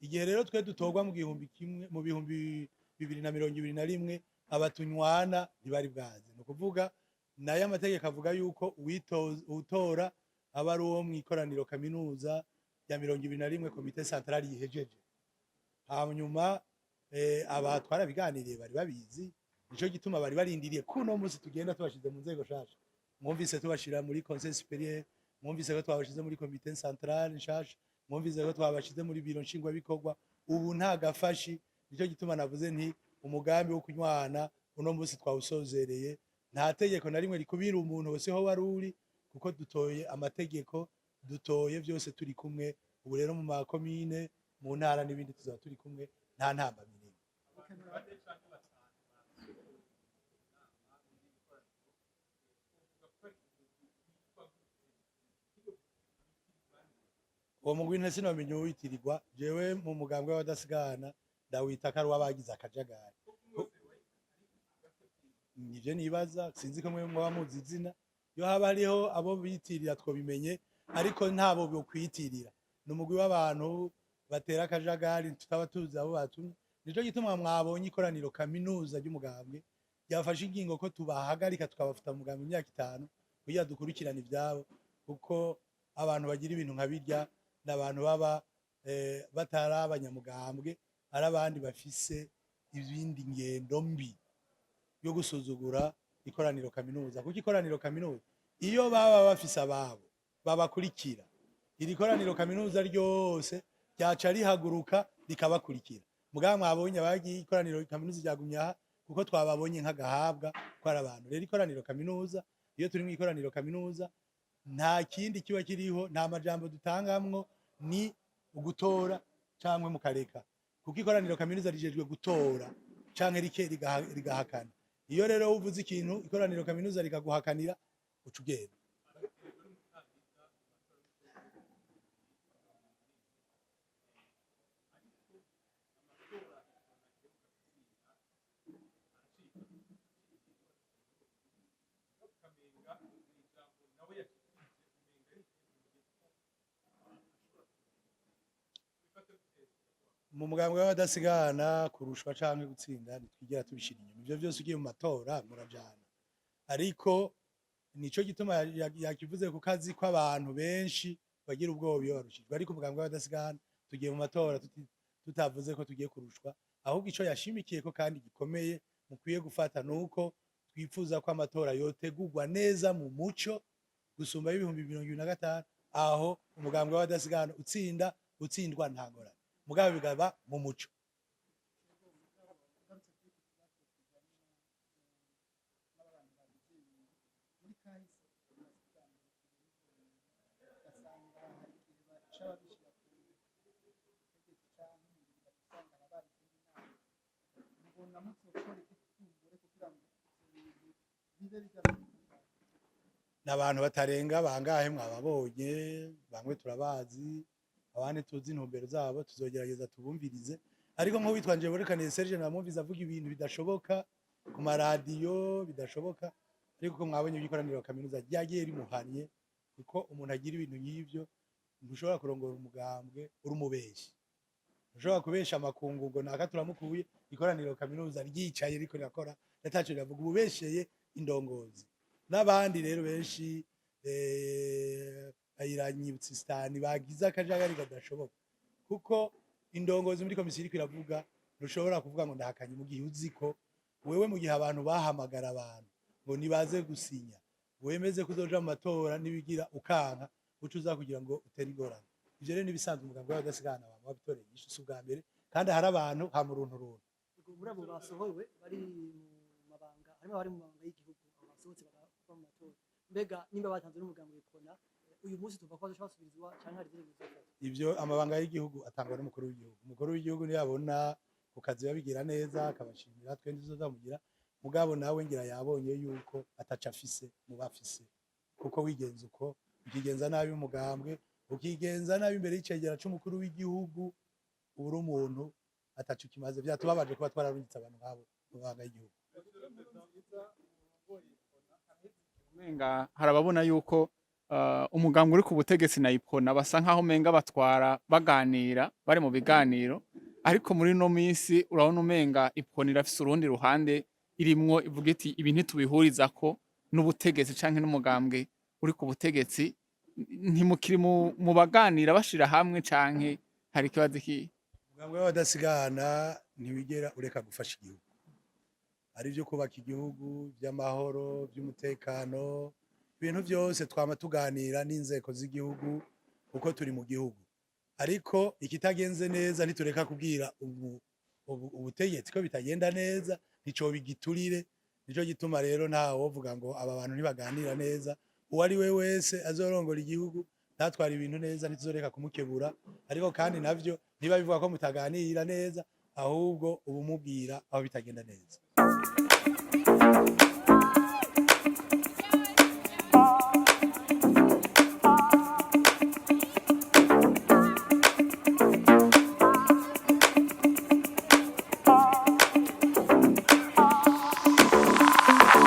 Igihe rero twe dutorwa mu 1000 mu 2021, abatunywana ntibari bwaze. Ni ukuvuga nayo amategeko avuga yuko uwutora aba ari uwo mu ikoraniro kaminuza ya 21, comité central yihejeje. Hanyuma aba twarabiganiriye, bari babizi. Nico gituma bari barindiriye kuno munsi tugenda tubashize mu nzego nshasha. Mwumvise tubashira muri conseil supérieur, mwumvise ko twabashize muri comité central nshasha, mwumvise ko twabashize muri biro nshingwabikorwa. Ubu nta gafashi. Nico gituma navuze nti umugambi wo kunywana uno munsi twawusozereye. Nta tegeko na rimwe rikubira umuntu wese ho wari uri, kuko dutoye amategeko, dutoye byose turi kumwe. Ubu rero mu makomine Mu ntara n'ibindi tuzaba turi kumwe, nta ntambamyi n'imwe. Uwo mugwi nta sinomenya uwitirirwa. Jewe mu mugambwe w'abadasigana ndawita ko ari uw'abagize akajagari. Nivyo nibaza, sinzi ko mwe mwaba muzi izina. Iyo haba hariho abo bitirira twobimenye, ariko ntabo bokwitirira. Ni umugwi w'abantu batera akajagari tutaba tuzi abo batumye. Nico gituma mwabonye ikoraniro kaminuza ry'umugambwe ryafashe ingingo ko tubahagarika, tukabafuta mu mugambwe imyaka 5 kugira dukurikirane ivyabo, kuko abantu bagira ibintu nka birya ni abantu baba batari abanyamugambwe, ari abandi bafise ibindi ngendo mbi yo gusuzugura ikoraniro kaminuza. Kuko ikoraniro kaminuza, iyo baba bafise ababo babakurikira, iri koraniro kaminuza ryose ryaca rihaguruka rikabakurikira. Mugabo mwabonye abagiye, ikoraniro kaminuza ryagumye aha kuko twababonye nk'agahabwa ko ari abantu. Rero ikoraniro kaminuza, iyo turi mu ikoraniro kaminuza nta kindi kiba kiriho, nta majambo dutangamwo, ni ugutora canke mukareka, kuko ikoraniro kaminuza rijejwe gutora canke rigahakana. Iyo rero uvuze ikintu ikoraniro kaminuza rikaguhakanira, uca ugenda. Mu mugambwe w'abadasigana, kurushwa canke gutsinda ntitwigera tubishira inyuma. Ivyo vyose ugiye mu matora murajana, ariko nico gituma yakivuze ku kazi ko abantu benshi bagira ubwoba iyo barushijwe. Ariko umugambwe w'abadasigana tugiye mu matora tutavuze ko tugiye kurushwa. Ahubwo ico yashimikiye ko kandi gikomeye mukwiye gufata nuko twifuza ko amatora yotegurwa neza mu muco gusumba 2025, aho umugambwe w'abadasigana utsinda utsindwa nta ngorane, mugabo bigaba mu muco. N'abantu batarenga bangahe mwababonye, bamwe turabazi, abandi tuzi intumbero zabo, tuzogerageza tubumvirize. Ariko nk'uwitwa Njeburekaniye Serge namwumvise avuga ibintu bidashoboka ku maradiyo, bidashoboka. Ariko ko mwabonye ibikoraniro kaminuza ryagiye rimuhanye, kuko umuntu agira ibintu nk'ivyo, ntushobora kurongora umugambwe uri umubeshi, ntushobora kubesha amakungu ngo naka turamukuye. Ikoraniro kaminuza ryicaye riko rirakora rataco riravuga, ububesheye indongozi n'abandi rero benshi ayiranyibutsa bagize akajagari kadashoboka, kuko indongozi muri komisiyo iriko iravuga, ntushobora kuvuga ngo ndahakanye mu gihe uzi ko wewe, mu gihe abantu bahamagara abantu ngo nibaze gusinya wemeze kuzoja mu matora nibigira ukanka, uca uza kugira ngo utere ingorane. Ivyo rero nibisanzwe, umugambwe w'abadasigana abantu wabitoreye inyishu, si ubwa mbere, kandi hari abantu ha muruntu runtu. Muri abo basohowe bari mu mabanga, harimo abari mu mabanga y'igihugu, abo basohotse bakava mu matora, mbega nimba batanze n'umugambi w'Iprona, uyu munsi tuva ko bazoca basubirizwa canke hari izindi ngingo zizofatwa? Ivyo amabanga y'igihugu atangwa n'umukuru w'igihugu. Umukuru w'igihugu niyabona ku kazi babigira neza akabashimira, twe ntituzozamugira. Mugabo nawe ngira yabonye yuko ataca afise mu bafise, kuko wigenza uko, ukigenza nabi umugambwe, ukigenza nabi imbere y'icegera c'umukuru w'igihugu, uri umuntu ataco kimaze. Vyatubabaje kuba twararungitse abantu nk'abo mu mabanga y'igihugu. Umenga harababona yuko umugambwe uri ku butegetsi na Iprona basa nkaho umenga batwara baganira, bari mu biganiro, ariko muri no minsi urabona umenga Iprona irafise urundi ruhande irimwo, ivuga iti ibi ntitubihurizako n'ubutegetsi canke n'umugambwe uri ku butegetsi. Ntimukiri mu baganira bashira hamwe canke hari ikibazo iki? Umugambwe w'abadasigana ntiwigera ureka gufasha igihugu, ari byo kubaka igihugu, by'amahoro, by'umutekano, ibintu byose twama tuganira n'inzego z'igihugu kuko turi mu gihugu. Ariko ikitagenze neza ntitureka kubwira ubutegetsi ko bitagenda neza, ntico bigiturire. Nico gituma rero nta wovuga ngo aba bantu ntibaganira neza. Uwo ari we wese azorongora igihugu ntatwara ibintu neza, ntituzoreka kumukebura. Ariko kandi navyo Ntiba bivuga ko mutaganira neza, ahubwo uba umubwira aho bitagenda neza.